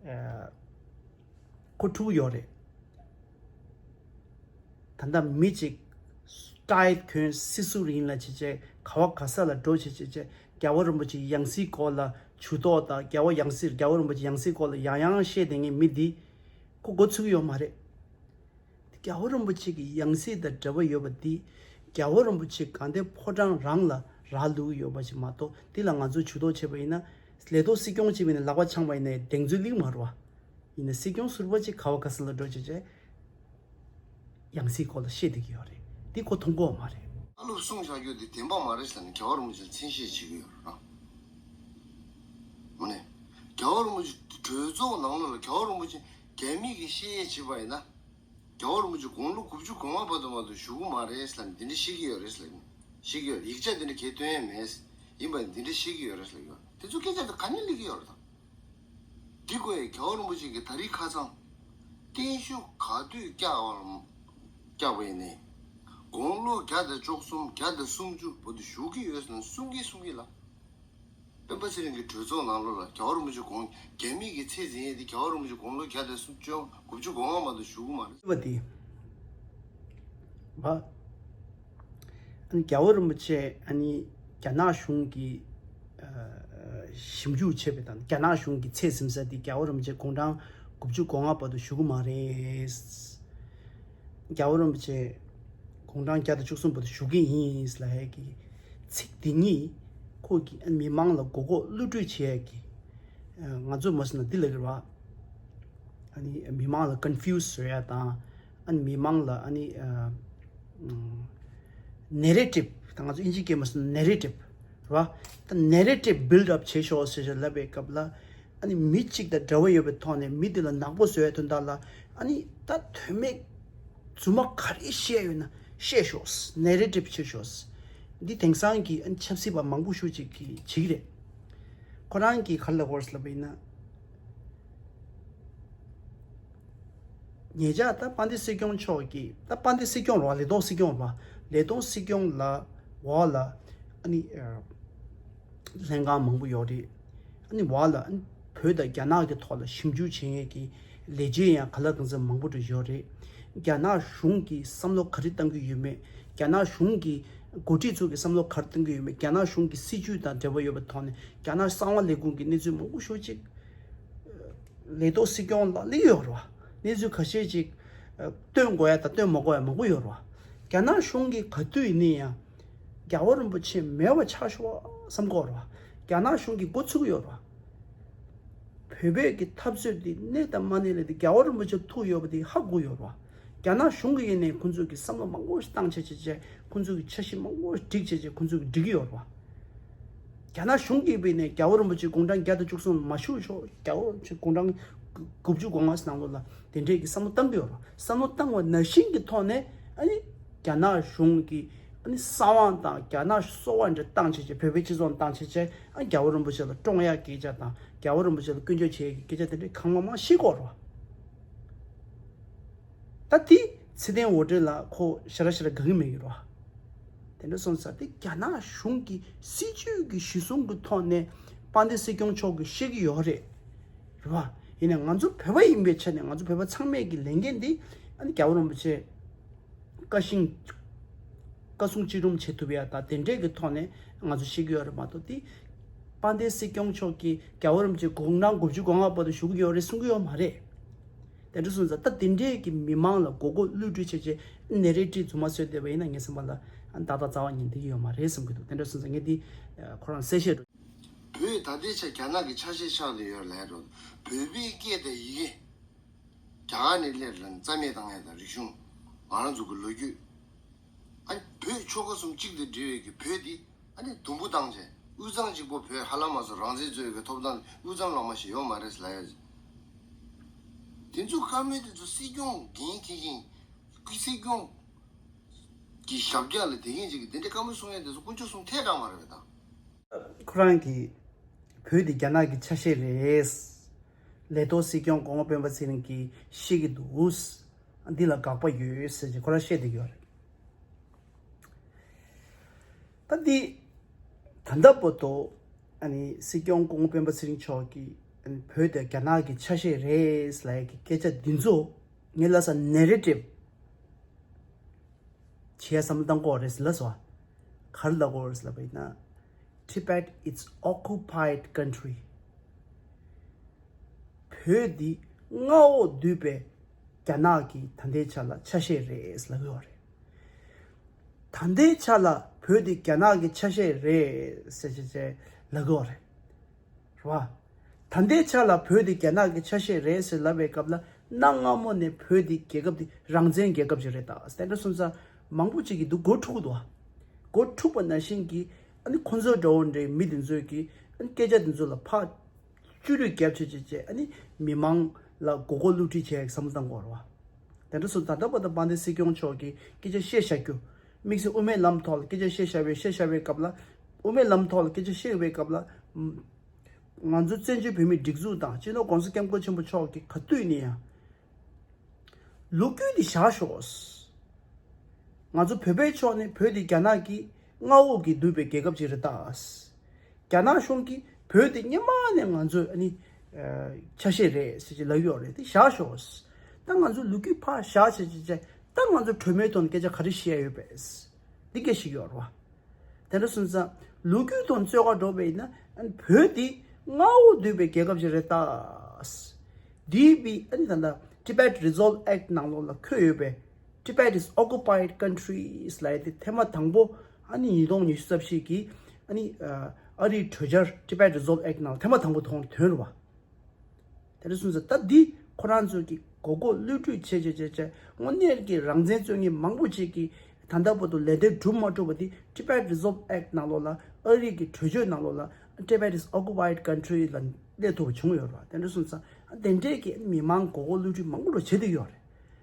ཨ་ཁོ་ཕྲུ་གུ་ཡོད་རེད། ད་ལྟ་མི་གཅིག་ཏའི་གོན་སི་སུ་རིང་ལ་བྱེད་བྱེད་ག་བ་ག་ས་ལ་འགྲོ་བྱེད་བྱེད་བྱེད་རྒྱལ་བ་རིན་པོ་ཆེ་ཡང་སྲིད་སྐོར་ལ་ཇུས་གཏོགས་དང་རྒྱལ་བ་ཡང་སྲིད་རྒྱལ་བ་རིན་པོ་ཆེ་ཡང་སྲིད་སྐོར་ལ་ཡང་ཡང་བཤད་བསྡད་མཁན་མི་འདི་ཁོ་མགོ་ཚོས་ཀྱི་ཡོད་མ་རེད། རྒྱལ་བ་རིན་པོ་ཆེ་གི་ཡང་སྲིད་དང་འབྲེལ་བ་ཡོད་པ་འདི་རྒྱལ་བ་རིན་པོ་ཆེ་དགའ་ལྡན་ཕོ་བྲང་རང་ལ་རག་ལུས་ཡོད་པ་ཞིག་མ་གཏོགས་འདི་ལ་ང་ཚོས་ཇུས་གཏོགས་བྱས་པ་ཡིན་ན་ལས་ཐོག་སྲིད་སྐྱོང་བྱས་པ་ཡིན་ན་ལག་པ་འཆང་བ་ཡིན་ན་གདེང་ཚོད་སླེབས་མ་རེད་བ། ཡིན་ན་སྲིད་སྐྱོང་ཟུར་པ་ཅིག་ག་བ་ག་ས་ལ་འགྲོ་བྱས་བྱས་ཡང་སྲིད་སྐོར་ལ་བཤད་བསྡད་ཀྱི་ཡོད་རེད། འདི་ཁོ་མཐོང་གི་ཡོད་མ་རེད། ཨ་ལོ་གསུངས་བཞག་རྒྱུ་དེ་བདེན་པ་མ་རེད་ཟེར་ནས་རྒྱལ་བ་རིན་པོ་ཆེ་ལ་མཚན་ཤས་བྱེད་ཀྱི་ཡོད་རེད་ར། མ་ནས་རྒྱལ་བ་རིན་པོ་ཆེ་གྲོས་ཚོགས་ནང་ལོགས་ལ་རྒྱལ་བ་རིན་པོ་ཆེ་རྒྱ་མི་གི་བཤད་ཡས་བྱེད་པ་ཡིན་ན། རྒྱལ་བ་རིན་པོ་ཆེ་དགུང་ལོ་དགུ་བཅུ་གོ་ལྔ་བར་དུ་མ་གཏོགས་བཞུགས་ཀྱི་མ་རེད་ཟེར་ནས་འདི་འདྲ་བཤད་ཀྱི་ཡོད་རེད་ཟེར་ནས་བཤད་ཀྱི་ཡོད་རེད། ཡིག་ཆ་འདི་འདྲ་གས་སྟོན་ཡས་མེད། ཡིན་པ་འདི་འདྲ་བཤད་ཀྱི་ཡོད་རེད་ཟེར་ཡོད། དེ་ཚོ་སྐད་ཆ་དེ་ག་ནས་སླེབས་ཀྱི་ཡོད་རེད་དམ། འདི་ཀོ་ཡི་རྒྱལ་བ་རིན་པོ་ཆེ་གིས་ད་རེས་ཁ་སང་བརྟན་བཞུགས་ག་དུས་བསྐྱངས་པ་བསྐྱངས་པ་ཡིན་ནའི་དགུང་ལོ་བརྒྱ་དང་བཅུ་གསུམ་བརྒྱ་དང་སུམ་ཅུ་བར་དུ་བཞུགས་ཀྱི་ཡོད་ཟེར་ནས་གསུང་གིན་གསུང་གིན་ལ། སྤེན་པ་ཚེ་རིང་གི་གྲོས་ཚོགས་ནང་ལོགས་ལ་རྒྱལ་བ་རིན་པོ་ཆེ་དགུང་རྒྱ་མི་གི་ཚེ་འཛིན་ཡས་དེ་རྒྱལ་བ་རིན་པོ་ཆེ་དགུང་ལོ་བརྒྱ་དང་སུམ་ཅུ་དགུ་བཅུ་གོ་ལྔ་མ་གཏོགས་བཞུགས་ཀྱི་མ་རེད། པ་དེ། བ། ཨ་ནི་རྒྱལ་བ་རིན་པོ་ཆེ་ཨ་ནི་རྒྱ་ནག་གཞུང་གིས་ཨ་ཞིབ་འཇུག་བྱས་པའི་དང་རྒྱ་ནག་གཞུང་གི་ཚད་ཟིན་ས་དེ་རྒྱལ་བ་རིན་པོ་ཆེ་དགུང་གྲངས་དགུ་བཅུ་གོ་ལྔ་བར་དུ་བཞུགས་ཀྱི་མ་རེད། རྒྱལ་བ་རིན་པོ་ཆེ་དགུང་གྲངས་བརྒྱ་དང་བཅུ་གསུམ་བར་དུ་བཞུགས་ཀྱི་ཡིན་ལབ་ཡས་ཀྱི་ཚིག་འདི་གཉིས་ཁོ་གིས་ཨ་ནི་མི་མང་ལ་མགོ་སྐོར་གློད་བཀྲོལ་བྱེད་ཡས་ཀྱི་ཨ་ང་ཚོས་མ་སོང་ན་འདི་ལ་རེད་བ། ཨ་ནི་མི་མང་ལ་ཀོན་ཕིའུ་སི་བཟོ་ཡ་དང་ཨ་ནི་མི་མང་ལ་ཨ་ནི་ཨ་ཨམ་ནེ་རེ་ཊིབ་ད་ང་ཚོ་དབྱིན་ཇིའི་སྐད་མ་སོང་ན་ནེ་རེ་ཊིབ་རེད་བ། ད་ནེ་རེ་ཊིབ་བིལ་ཌི་ཨབ་བྱེད་ཤོག་ཟེར་ཞིག་ལབ་པའི་སྐབས་ལ་ཨ་ནི་མི་གཅིག་དང་འབྲེལ་བ་ཡོད་པའི་ཐོག་ནས་མི་དེ་ལ་ནག་པོ་བཟོ་ཡ་དོན་དག་ལ་ཨ་ནི་ད་དོན་མེད་རྫུན་མ་ག་རེ་བཤད་ཡོད་ན་བཤད་ཤོག་ནེ་རེ་ཊིབ་བྱེད་ཤོག་འདི་དེང་སང་གི་ཨ་ནི་ཆབ་སྲིད་པ་མང་པོ་ཞིག་ཅིག་གིས་བྱེད་ཀྱི་རེད། ཁོ་རང་གིས་ག་རེ་ལབ་ཡོད་རེད་ལབ་པ་ཡིན་ན། ཉེ་ཆར་ད་དཔལ་ལྡན་སྲིད་སྐྱོང་མཆོག་གིས་ད་དཔལ་ལྡན་སྲིད་སྐྱོང་རེད་བ། ལས་ཐོག་སྲིད་སྐྱོང་རེད་བ། ལས་ཐོག་སྲིད་སྐྱོང་ལ་འོག་ལ་ཨ་ནི་ཨ་ལྷན་ཁང་མང་པོ་ཡོད་རེད། ཨ་ནི་འོག་ལ་ཨ་ནི་བོད་དང་རྒྱ་ནག་གི་ཐོག་ལ་ཞིབ་འཇུག་བྱེད་མཁན་གྱི་ལས་བྱེད་ཡང་ག་ལ་གང་འཚམ་མང་པོ་འདྲ་ཡོད་རེད། རྒྱ་ནག་གཞུང་གིས་བསམ་བློ་ག་རེ་གཏང་གི་ཡོད་མེད། རྒྱ་ནག་གཞུང་གི་འགོ་ཁྲིད་ཚོ་གིས་བསམ་བློ་ག་རེ་གཏང་གི་ཡོད་མེད། རྒྱ་ནག་གཞུང་གི་སྲིད་བྱུས་དང་འབྲེལ་བ་ཡོད་པའི་ཐོག་ནས་རྒྱ་ནག་གསང་བ་ལས་ཁུངས་ཀྱི་གནས་ཚུལ་མང་པོ་ཞེ་ཅིག་ལས་ཐོག་སྲིད་སྐྱོང་ལ་སླེབས་ཡོད་རེད་བ། གནས་ཚུལ་ཁ་ཤས་ཅིག་སྟོན་དགོས་ཡ་དང་སྟོན་མ་དགོས་ཡ་མང་པོ་ཡོད་རེད་བ། རྒྱ་ནག་གཞུང་གིས་ག་དུས་ཡིན་ན་ཡང་རྒྱལ་བ་རིན་པོ་ཆེ་མེད་པ་ཆགས་ཤོག་བསམ་གྱི་ཡོད་རེད་བ། རྒྱ་ནག་གཞུང་གིས་འགོ་ཚུགས་ཀྱི་ཡོད་རེད་བ། བོད་པའི་གི་འཐབ་རྩོད་འདི་གནས་དང་མ་གནས་ལས་དེ་རྒྱལ་བ་རིན་པོ་ཆེ་ཐུག་ཡོད་པ་དེ་ཧ་གོ་ཡོད་རེད་བ། རྒྱ་ནག་གཞུང་གིས་ཡིན་ནའི་ཁོང་ཚོས་གི་བསམ་བློ་མང་པོ་ཞིག་བཏང་བྱས་བྱས་བྱས་ཁོང་ཚོས་གི་འཆར་གཞི་མང་པོ་ཞིག་སྒྲིག་བྱས་བྱས་ཁོང་ཚོས་གི་སྒྲིག་གི་ཡོད་རེད་བ། རྒྱ་ནག་གཞུང་གིས་ཡིན་ནའི་རྒྱལ་བ་རིན་པོ་ཆེ་དགུང་གྲངས་བརྒྱ་དང་བཅུ་གསུམ་མ་བཞུགས་ཤོག་རྒྱལ་བ་རིན་པོ་ཆེ་དགུང་གྲངས་དགུ་བཅུ་གོ་ལྔ་ནང་ལོགས་ལ་དེ་འདྲས་ཀྱི་བསམ་བློ་བཏང་གི་ཡོད་རེད་བ། བསམ་བློ་བཏང་བ་ནང་བཞིན་གྱི་ཐོག་ནས་ཨ་ནི་རྒྱ་ནག་གཞུང་གིས་ཨ་ནི་གསང་བ་དང་རྒྱ་ནག་སོ་བ་འདྲ་བཏང་བྱས་བྱས་བོད་པའི་སྤྱི་ཚོགས་བཏང་བྱས་བྱས་ཨ་རྒྱལ་བ་རིན་པོ་ཆེ་ལ་བཀྲོངས་ཡག་སྐད་ཆ་དང་རྒྱལ་བ་རིན་པོ་ཆེ་ལ་སྐྱོན་བརྗོད་བྱེད་ཡག་གི་སྐད་ཆ་དེ་འདྲས་གང་མང་མང་བཤད་ཀྱི་ཡོད་རེད་བ། ད་དེ་ཚེ་བརྟན་དབང་སྒྲོན་ལ་ཁོ་ཞེ་དྲག་ཞེ་དྲག་དགའ་གི་མེད་ཀྱི་རེད་བ། དེ་འདྲ་སོང་ཙང་དེ་རྒྱ་ནག་གཞུང་གི་སྲིད་བྱུས་ཀྱི་གཞི་བཟུང་གི་ཐོག་ནས་ དཔལ་ལྡན་སྲིད་སྐྱོང་མཆོག་གིས་ཤེས་ཀྱི་ཡོད་རེད། རེད་བ། ཡིན་ནའི་ང་ཚོ་བོད་པ་ཡིན་པའི་ཆ་ནས་ང་ཚོ་བོད་པ་ཚང་མས་ཀྱི་ལས་འགན་འདི་ཨ་ནི་རྒྱལ་བ་རིན་པོ་ཆེ་བཀའ་བཞིན་བཀའ་གསུང་ཅི་རུང་བྱེད་ཐུབ་ཡ་ད་དེ་འདྲས་ཀྱི་ཐོག་ནས་ང་ཚོ་ཤེས་ཀྱི་ཡོད་རེད་མ་གཏོགས་དེ་དཔལ་ལྡན་སྲིད་སྐྱོང་མཆོག་གིས་རྒྱལ་བ་རིན་པོ་ཆེ་དགུང་གྲངས་དགུ་བཅུ་གོ་ལྔ་བར་དུ་བཞུགས་ཀྱི་ཡོད་རེད་གསུང་གི་ཡོད་མ་རེད། དེ་འདྲ་སོང་ཙང་ད་དེ་འདྲས་ཀྱི་མི་མང་ལ་མགོ་སྐོར་བསླུས་བྲིས་བྱས་བྱས་ནེ་རེ་ཊིབ་རྫུན་མ་བཟོས་བསྡད་པ་ཡིན་ན་ངའི་བསམ་པ་ལ་ཨ་ནི་ཏག་ཏག་རྩ་བ་ཉིད་འགྲིག་གི་ཡོད་མ་རེད་བསམ་གྱི་འདུག་དེ་འདྲ་སོང་ཙང་ངས་འདི་ཁོ་རང་གསལ་བཤད་འགྲོ། བོད་ད་ལྟའི་ཆ་རྒྱ་ནག་གི་ཆ་ཤས་ཆགས་བསྡད་ཡོད་ལབ་འགྲོ། བོད་པའི་སྐད་དང་ཡི་གེ་རྒྱ་གར་ནས་སླེབས་ལ་རྩ་མེད་བཏང་ཡ་དང་རིག་གཞུང་ང་རང་ཚོ་གི་ལོ་རྒྱུས། ཨ་ནི་བོད་ཆོལ་ཁ་གསུམ་གཅིག་ཏུ་སྒྲིལ་བའི་གི་བོད་འདི་ཨ་ནི་དུམ་བུ་བཏང་བྱས་དབུས་གཙང་གཅིག་པོ་བོད་ཧ་ལམ་མ་སོང་རང་བཙན་རྩོད་ཡོད་གི་ཐོབ་ཐང་དབུས་གཙང་ལོག་མ་ཞིག་ཡོད་མ་རེད་ལབ་ཡ། དེ་ཚོ་བཀའ་མོལ་དེ་ཚོ་སྲིད་སྐྱོང་འགན་འཁྱེར་མཁན་སྲིད་སྐྱོང་གི་ཞབས་བཀྱག་ལ་བསྡད་མཁན་ཅིག་གིས་དེ་འདྲའི་བཀའ་མོལ་གསུང་ཡ་དེ་ཚོ་དཀོན་མཆོག་གསུམ་ཐལ་དྲགས་མ་རེད་པས་ད། ཁོ་རང་གིས་བོད་འདི་རྒྱ་ནག་གི་ཆ་ཤས་རེད། ལས་ཐོག་སྲིད་སྐྱོང་སྐུ་ངོ་སྤེན་པ་ཚེ་རིང་གིས་ཤེས་ཀྱི་འདུག་འདི་ལ་དགག་པ་ཡོད་ཟེར་གྱི་ཁོ་རང་བཤད་བསྡད་ཀྱི་ཡོད་རེད། ད་འདི་ད་ལྟ་བར་དུ་ཨ་ནི་སྲིད་སྐྱོང་སྐུ་ངོ་སྤེན་པ་ཚེ་རིང་མཆོག་གིས་ཨ་ནི་བོད་དེ་རྒྱ་ནག་གི་ཆ་ཤས་རེད་ལབ་ཡ་གི་སྐད་ཆ་འདི་ཚོ་ངས་ལབ་ས་ནེ་རེ་ཊིབ་བྱེད་ཡ་བསམ་བློ་བཏང་དགོས་རེད་ཟེར་ལབ་སོང་། ག་རེ་ལབ་དགོས་རེད་ཟེར་ལབ་པ་ཡིན་ན། Tibet is occupied country. བོད་འདི་མངའ་འོག་བསྡུས་པའི་རྒྱ་ནག་གི་ད་ལྟའི་ཆ་ལ་ཆ་ཤས་རེད་ལབ་ཡོད་རེད། ད་ལྟའི་ཆ་ལ་བོད་འདི་རྒྱ་ནག་གི་ཆ་ཤས་རེད་ཟེར་བྱས་བྱས་ལབ་ཡོད་རེད། རེད་བ། ད་ལྟའི་ཆ་ལ་བོད་འདི་རྒྱ་ནག་གི་ཆ་ཤས་རེད་ཟེར་ལབ་པའི་སྐབས་ལ་གནའ་སྔ་མོ་ནས་བོད་འདི་རྒྱལ་ཁབ་འདི་རང་བཙན་རྒྱལ་ཁབ་ཅིག་རེད་ད། དེ་འདྲ་སོང་ཙང་མང་པོ་ཅིག་གིས་འདི་མགོ་འཁྲུག་གི་འདུག་བ། མགོ་འཁྲུག་པ་ནང་བཞིན་གྱི་ཨ་ནི་ཁོ་ཚོ་འདྲ་བོ་འདྲའི་མི་འདི་ཚོས་ཀྱི་ཨ་ནི་སྐད་ཆ་འདི་ཚོ་ལ་ཕར་བཅུ་རུས་རྒྱབ་བྱས་བྱས་བྱས་ཨ་ནི་མི་མང་ལ་མགོ་སྐོར་བསླུ་བྲིད་བྱས་བསམ་བློ་བཏང་དགོས་རེད་བ། དེ་འདྲ་སོང་ཙང་ད་ལྟ་བར་དུ་དཔལ་ལྡན་སྲིད་སྐྱོང་མཆོག་གིས་སྐད་ཆ་བཤད་བཞག་རྒྱུ། དམིགས་བསལ་དབུ་མའི་ལམ་ཐོག་ལ་སྐད་ཆ་བཤད་བཞག་པའི་བཤད་བཞག་པའི་སྐབས་ལ། དབུ་མའི་ལམ་ཐོག་ལ་སྐད་ཆ་བཤད་པའི་སྐབས་ལ། ང་ཚོ་བཙན་བྱོལ་བོད་མིའི་སྒྲིག་འཛུགས་དང་སྤྱི་ནོར་༸གོང་ས་༸སྐྱབས་མགོན་ཆེན་པོ་མཆོག་གིས་ག་དུས་ནས་ཡང་། ལོ་རྒྱུས་འདི་བཞག་ཤོག་ང་ཚོ་བོད་པའི་ཕྱོགས་ནས་བོད་འདི་རྒྱ་ནག་གི་མངའ་འོག་གིས་བསྡུས་པའི་རྒྱལ་ཁབ་ཅིག་རེད་ད། རྒྱ་ནག་གཞུང་གིས་བོད་འདི་སྔོན་མ་ནས་ང་ཚོའི་ཨ་ནི་ཆ་ཤས་རེད་ཟེར་གྱི་ལབ་ཡོད་རེད། དེ་བཞག་ཤོག་ད་ང་ཚོ་ལོ་རྒྱུས་ཕར་བཞག་བྱས་བྱས་བྱས་ད་ང་ཚོ་གྲོས་མོལ་ཐོག་ནས་སྐད་ཆ་ག་རེ་བཤད་ཡོད་པས། འདི་སྐད་ཞིག་ཡོད་རེད་བ། དེ་འདྲ་སོང་ཙང་ལོ་རྒྱུས་ཐོག་རྩོད་ག་འགྲོ་བ་ཡིན་ན་ཨ་ནི་བོད་འདི་མངའ་འོག་བསྡུས་པའི་རྒྱལ་ཁབ་ཅིག་རེད་ད། འདི་བི་ཨ་ནི་ད་ལྟ་Tibet Resolve Act ནང་ལོགས་ལ་འཁོད་ཡོད་པའི་Tibet is occupied countries ལབ་ཡ་དེ་ཐེངས་མ་དང་པོ་ཨ་ནི་ཉིས་སྟོང་ཉི་ཤུ་རྩ་བཞི་གི་ཨ་ནི་ཨ་རིའི་གྲོས་འཆར་Tibet Resolve Act ནང་ཐེངས་མ་དང་པོ་ཐོན་ཐོན་རེད་བ། དེ་འདྲ་སོང་ཙང་ད་འདི་ཁོ་རང་ཚོ་གི་མགོ་སྐོར་བསླུ་བྲིད་བྱས་བྱས་བྱས་བྱས་དངོས་གནས་ཀྱི་རང་བཙན་རྩོད་མཁན་མང་པོ་ཅིག་གིས་ད་ལྟ་བར་དུ་ལས་དོན་གྲུབ་མ་གྲུབ་པ་འདི་Tibet Resolve Act ནང་ལོགས་ལ་ཨ་རི་གི་གྲོས་ཆོད་ནང་ལོགས་ལ་Tibet is occupied country ལ་སླེབས་ཐུབ་པ་བྱུང་ཡོད་རེད་བ། དེ་འདྲ་སོང་ཙང་དེ་འདྲས་ཀྱི་མི་མང་མགོ་སྐོར་བསླུ་བྲིད་མང་པོ་རུ་བྱེད་བསྡད་ཡོད་རེད།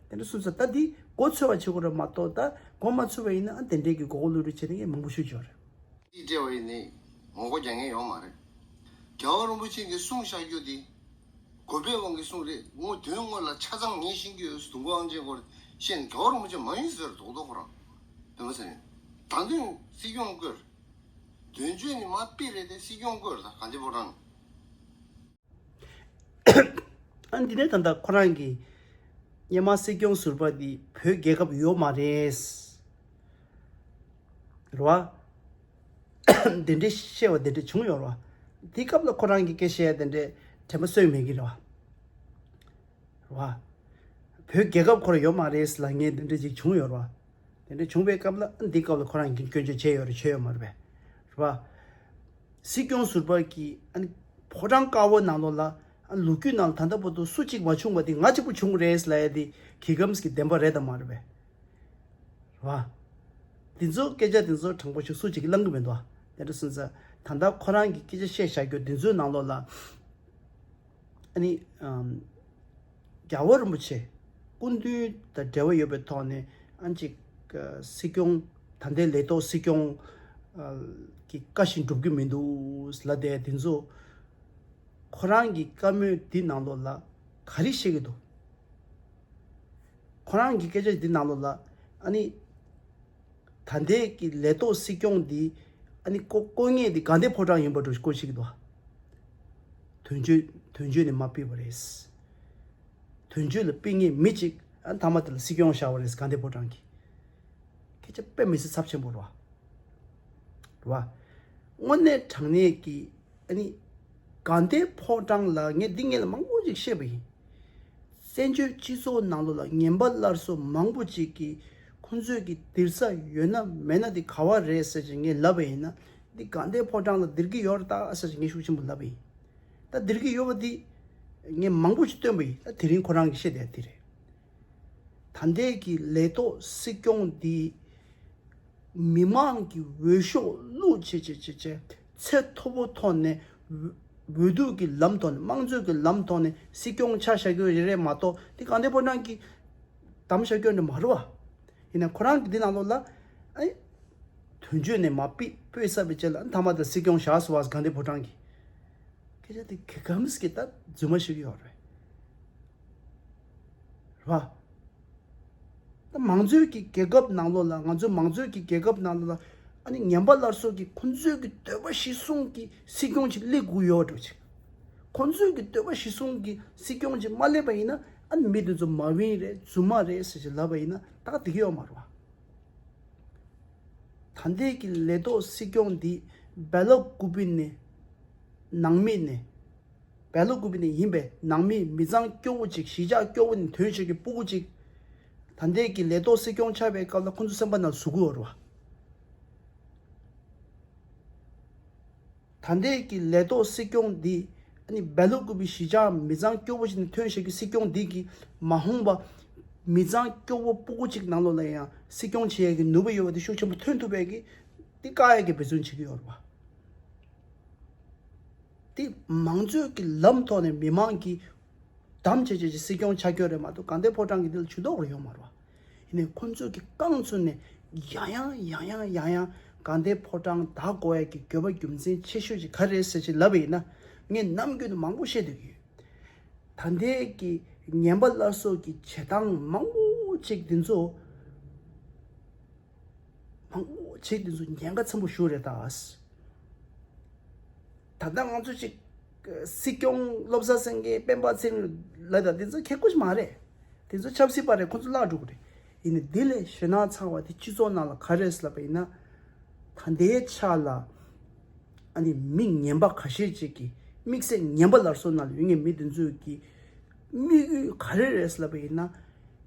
དེ་འདྲ་སོང་ཙང་ད་འདི་མགོ་ཚོས་པ་བྱེད་དགོས་རེད་མ་གཏོགས་ད་མགོ་མ་ཚོས་པ་ཡིན་ན་དེ་འདྲས་ཀྱི་མགོ་སྐོར་བསླུ་བྲིད་བྱེད་མཁན་མང་པོ་ཞིག་ཡོད་རེད། ཅིག་སྤྲད་པ་ཡིན་ནའི་ངོ་རྒོལ་རྒྱག་མཁན་ཡོད་མ་རེད། རྒྱལ་བ་རིན་པོ་ཆེ་གིས་གསུངས་བཞག་རྒྱུ་དེ་དགོན་པའི་དབང་གིས་གསུངས་རེད། དངོས་དོན་དངོས་ལ་ཆ་ཚང་ངས་ཤེས་ཀྱི་ཡོད། དུང་དཀར་དབང་ཆེན་སྐོར་བཤད་ནས་རྒྱལ་བ་རིན་པོ་ཆེ་མ་ཡིན་ཟེར་རྡོག་རྡོག་ཁོ་རང་དེ་མ་ཟེར་ནས་ད་དུང་སྲིད་སྐྱོང་བསྐོས། དོན་གཅོད་ནི་མ་དཔེ་རེད་དེ་སྲིད་སྐྱོང་བསྐོས་ད་གང་ཅི་ཕོ་བྲང་། ཨ་འདི་ནས་ད་ལྟ་ཁོ་རང་གིས་སྔོན་མ་སྲིད་སྐྱོང་ཟུར་པ་འདི་བོད་རྒྱལ་ཁབ་ཡོད་མ་རེད། རེད་བ། དེ་འདྲའི་བཤད་པ་དེ་འདྲ་བྱུང་ཡོད་རེད་བ། དེ་སྐབས་ལ་ཁོ་རང་གིས་སྐད་བཤད་ཡ་དེ་འདྲའི་དྲན་པ་གསོས་མེད་ཀྱི་རེད་བ། རེད་བ། བོད་རྒྱལ་ཁབ་ཁོ་རང་ཡོད་མ་རེད་ལབ་མཁན་དེ་འདྲ་ཅིག་བྱུང་ཡོད་རེད་བ། དེ་འདྲ་བྱུང་བའི་སྐབས་ལ་འདི་སྐབས་ལ་ཁོ་རང་གིས་སྐྱོན་བརྗོད་བྱས་ཡོད་རེད་བྱས་ཡོད་མ་རེད་པས། རེད་བ། སྲིད་སྐྱོང་ཟུར་པ་གིས་ཨ་ནི་ཕོ་བྲང་དཀར་པོ་ནང་ལོགས་ལ་ཨ་ལོ་རྒྱུས་ནང་ལ་ད་ལྟ་བར་དུ་སུ་གཅིག་མ་བྱུང་བ་དེ་ང་གཅིག་པུ་བྱུང་རེད་ལབ་ཡ་དེ་གྱི་གམ་གྱི་བདེན་པ་རེད་དམ་མ་རེད་པས། རེད་བ། འདི་ཚོ་སྐད་ཆ་འདི་ཚོ་དྲང་པོ་ཞིག་སུ་གཅིག་གིས་གླེང་གི་མི་འདུག་བ། དེ་འདྲ་སོང་ཙང་ད་ལྟ་ཁོ་རང་གིས་སྐད་ཆ་བཤད་བཞག་རྒྱུ་འདི་ཚོའི་ནང་ལོགས་ལ། ཨ་ནི་ཨམ། རྒྱལ་བ་རིན་པོ་ཆེ་སྐུ་མདུན་དང་འབྲེལ་བ་ཡོད་པའི་ཐོག་ནས་ཨ་ཅིག་སྲིད་སྐྱོང་ད་ལྟའི་ལས་ཐོག་སྲིད་སྐྱོང་གི་བཀའ་བཞིན་སྒྲུབ་ཀྱི་མི་འདུག་ལབ་བསྡད་དེ་ཚོ་ཁོ་རང་གི་བཀའ་མོལ་འདི་ནང་ལོགས་ལ་ག་རེ་བཤད་ཀྱི་འདུག་ཁོ་རང་གི་སྐད་ཆ་འདི་ནང་ལོགས་ལ་ཨ་ནི། ད་ལྟའི་གི་ལས་ཐོག་སྲིད་སྐྱོང་འདི་ཨ་ནི་བསྐོ་བསྐོ་མཁན་འདི་དགའ་ལྡན་ཕོ་བྲང་ཡིན་པ་འདྲ་བསྐོ་ཤེས་ཀྱི་འདུག་དོན་གཅོད་དོན་གཅོད་ནས་མ་ཕུད་པ་རེད། དོན་གཅོད་ལ་ཕུད་མཁན་མི་གཅིག་ཨ་མཐའ་མ་དེ་ལ་སྲིད་སྐྱོང་བཞག་པ་རེད། དགའ་ལྡན་ཕོ་བྲང་གིས། སྐད་ཆ་དཔེ་མི་སྲིད་ཚབས་ཆེན་པོ་རེད་བ། རེད་བ། དངོས་གནས་དྲང་གནས་ཀྱི་ཨ་ནི་དགའ་ལྡན་ཕོ་བྲང་ལ་ངས་འདི་ངས་ལ་མང་པོ་ཅིག་བཤད་པ་ཡིན། བཙན་བྱོལ་སྤྱི་ཚོགས་ནང་ལོགས་ལ་ངན་པ་སླར་གསོ་མང་པོ་ཅིག་གིས་ཁོང་ཚོས་ཀྱི་སྡིག་ས་ཡོད་ན་མེད་ན་འདི་ག་བ་རེད་ཟེར་ཅིག་ངས་ལབ་པ་ཡིན་ན། འདི་དགའ་ལྡན་ཕོ་བྲང་ལ་སྡིག་གི་ཡོད་རེད་ད་ཟེར་ཅིག་ངས་ཤུགས་ཆེན་པོ་ལབ་པ་ཡིན། ད་སྡིག་གི་ཡོད་པ་འདི་ངས་མང་པོ་ཞིག་སྟོན་པ་ཡིན། ད་དེ་རིང་ཁོ་རང་གིས་བཤད་བསྡད་འདི་རེད། ད་ལྟའི་གི་ལས་ཐོག་སྲིད་སྐྱོང་འདི་མི་མང་གི་འོས་ཤོག་བླུགས་བྱས་བྱས་བྱས་བྱས་ཚད་མཐོ་པོ་ཐོག་ནས་འོས་འོས་བསྡུ་གི་ལམ་ཐོག་ནས་དམངས་གཙོ་གི་ལམ་ཐོག་ནས་སྲིད་སྐྱོང་ཆ་བཞག་རྒྱུ་རེད་རེད་མ་གཏོགས་འདི་དགའ་ལྡན་ཕོ་བྲང་གི་གདམ་བཞག་རྒྱུ་འདི་མ་རེད་བ། ཡིན་ན་ཁོ་རང་གི་འདི་ནང་ལོགས་ལ་ཨེ་དོན་གཅོད་ནས་མ་ཕུད་ཕུད་ས་བའི་རྗེས་ལ་མཐའ་མ་དེ་སྲིད་སྐྱོང་བཞག་སོང་བ་དགའ་ལྡན་ཕོ་བྲང་གི་སྐད་ཆ་དེ་ག་གམ་སྐད་ད་རྫུན་མ་ཞིག་ཡོད་རེད། རེད་བ། ད་མང་གཙོའི་གི་རྒྱལ་ཁབ་ནང་ལོགས་ལ་ང་ཚོའི་མང་གཙོའི་གི་རྒྱལ་ཁབ་ནང་ལོགས་ལ་ཨ་ནི་ངན་པ་སླར་གསོ་གི་ཁོང་ཚོའི་གི་འདོད་པ་གཞིར་བཟུང་གི་སྲིད་སྐྱོང་ཅིག་སླེབས་དགོས་ཡོད་འགྲོ་ཅིག་ཁོང་ཚོའི་གི་འདོད་པ་གཞིར་བཟུང་གི་སྲིད་སྐྱོང་ཅིག་མ་སླེབས་པ་ཡིན་ན་ཨ་ནི་མི་དེ་ཚོ་མ་བིན་རེད། རྫུན་མ་རེད་ཟེར་ཅིག་ལབ་པ་ཡིན་ན་ད་ག་འགྲིག་གི་ཡོད་མ་རེད་བ། ད་ལྟའི་གི་ལས་ཐོག་སྲིད་སྐྱོང་འདི་བྷེ་ལོ་ཀུ་པི་ནས་ནང་མི་ནས་བྷེ་ལོ་ཀུ་པི་ནས་ཡིན་པའི་ནང་མི་མི་ཚང་སྐྱོ་བོ་ཅིག་གཞིས་ཆགས་སྐྱོ་བོ་ནས་ཐོན་བྱེད་ཀྱི་སྤུ་གུ་ཅིག་ད་ལྟའི་གི་ལས་ཐོག་སྲིད་སྐྱོང་ཆགས་པའི་སྐབས་ལ་ཁོང་ཚོ་སེམས་པ་ནང་ཟུག་གི་ཡོད་རེད་བ། ད་ལྟའི་གི་ལས་ཐོག་སྲིད་སྐྱོང་འདི་ཨ་ནི་བྷེ་ལོ་ཀུ་པི་གཞིས་ཆགས་མི་ཚང་སྐྱོ་བོ་ཞིག་ནས་ཐོན་བཞིན་གྱི་སྲིད་སྐྱོང་འདི་གི་མ་འོངས་པ་མི་ཚང་སྐྱོ་བོ་སྤུ་གུ་གཅིག་ནང་ལོགས་ལ་ཡང་སྲིད་སྐྱོང་བྱེད་ཡས་ཀྱི་ནུས་པ་ཡོད་པ་དེ་ཤུགས་ཆེན་པོ་ཐོན་ཐུབ་པའི་གི་འདི་བཀག་ཡས་ཀྱི་འབད་བརྩོན་བྱེད་ཀྱི་ཡོད་རེད་བ། འདི་མང་གཙོའི་གི་ལམ་ཐོག་ནས་མི་མང་གི་གདམ་བྱས་བྱས་ཀྱི་སྲིད་སྐྱོང་ཆགས་ཀྱི་ཡོད་རེད་མ་གཏོགས་དགའ་ལྡན་ཕོ་བྲང་གི་འདི་ལ་ཇུས་གཏོགས་རེ་ཡོད་མ་རེད་བ། ཡིན་ནའི་ཁོང་ཚོས་ཀྱི་རྐང་བཙུགས་ནས་ཡང་ཡང་ཡང་ཡང་ཡང་ཡང་དགའ་ལྡན་ཕོ་བྲང་བདག་དགོས་ཡ་གི་དགོས་པ་རྒྱུ་མཚན་ཆེ་ཤོས་ཅིག་ག་རེ་རེད་ཟེར་ཅིག་ལབ་པ་ཡིན་ན་ངས་ནམ་རྒྱུན་དུ་མང་པོ་བཤད་སྡོད་ཀྱི་ཡོད། ད་ལྟའི་གི་ངན་པ་སླར་གསོ་གི་བྱེད་སྟངས་མང་པོ་ཅིག་འདི་ཚོ་མང་པོ་ཅིག་འདི་ཚོ་ཉེན་ཁ་ཆེན་པོ་ཞིག་རེད་ད། ད་ལྟ་ང་ཚོ་ཅིག་སྲིད་སྐྱོང་བློ་བཟང་སེང་གེ་སྤེན་པ་ཚེ་རིང་ལབ་ད་འདི་ཚོ་ཁེ་ཁུ་ཞིག་མ་རེད། དེ་ཚོ་ཆབ་སྲིད་པ་རེད། ཁོ་ཚོ་བརླག་འགྲོ་གི་རེད། ཡིན་ནའི་དེ་ལས་ཞེད་སྣང་ཚ་བ་དེ་སྤྱི་ཚོགས་ནང་ལ་ག་རེ་རེད་ལབ་པ་ཡིན་ན། ད་ལྟའི་ཆ་ལ་ཨ་ནི་མི་ངན་པ་ཁ་ཤས་ཅིག་གིས་དམིགས་བསལ་ངན་པ་སླར་གསོ་ནང་ལ་ཡོད་མཁན་མི་དེ་ཚོས་ཀྱི་དམིགས་ཡུལ་ག་རེ་རེད་ལབ་པ་ཡིན་ན།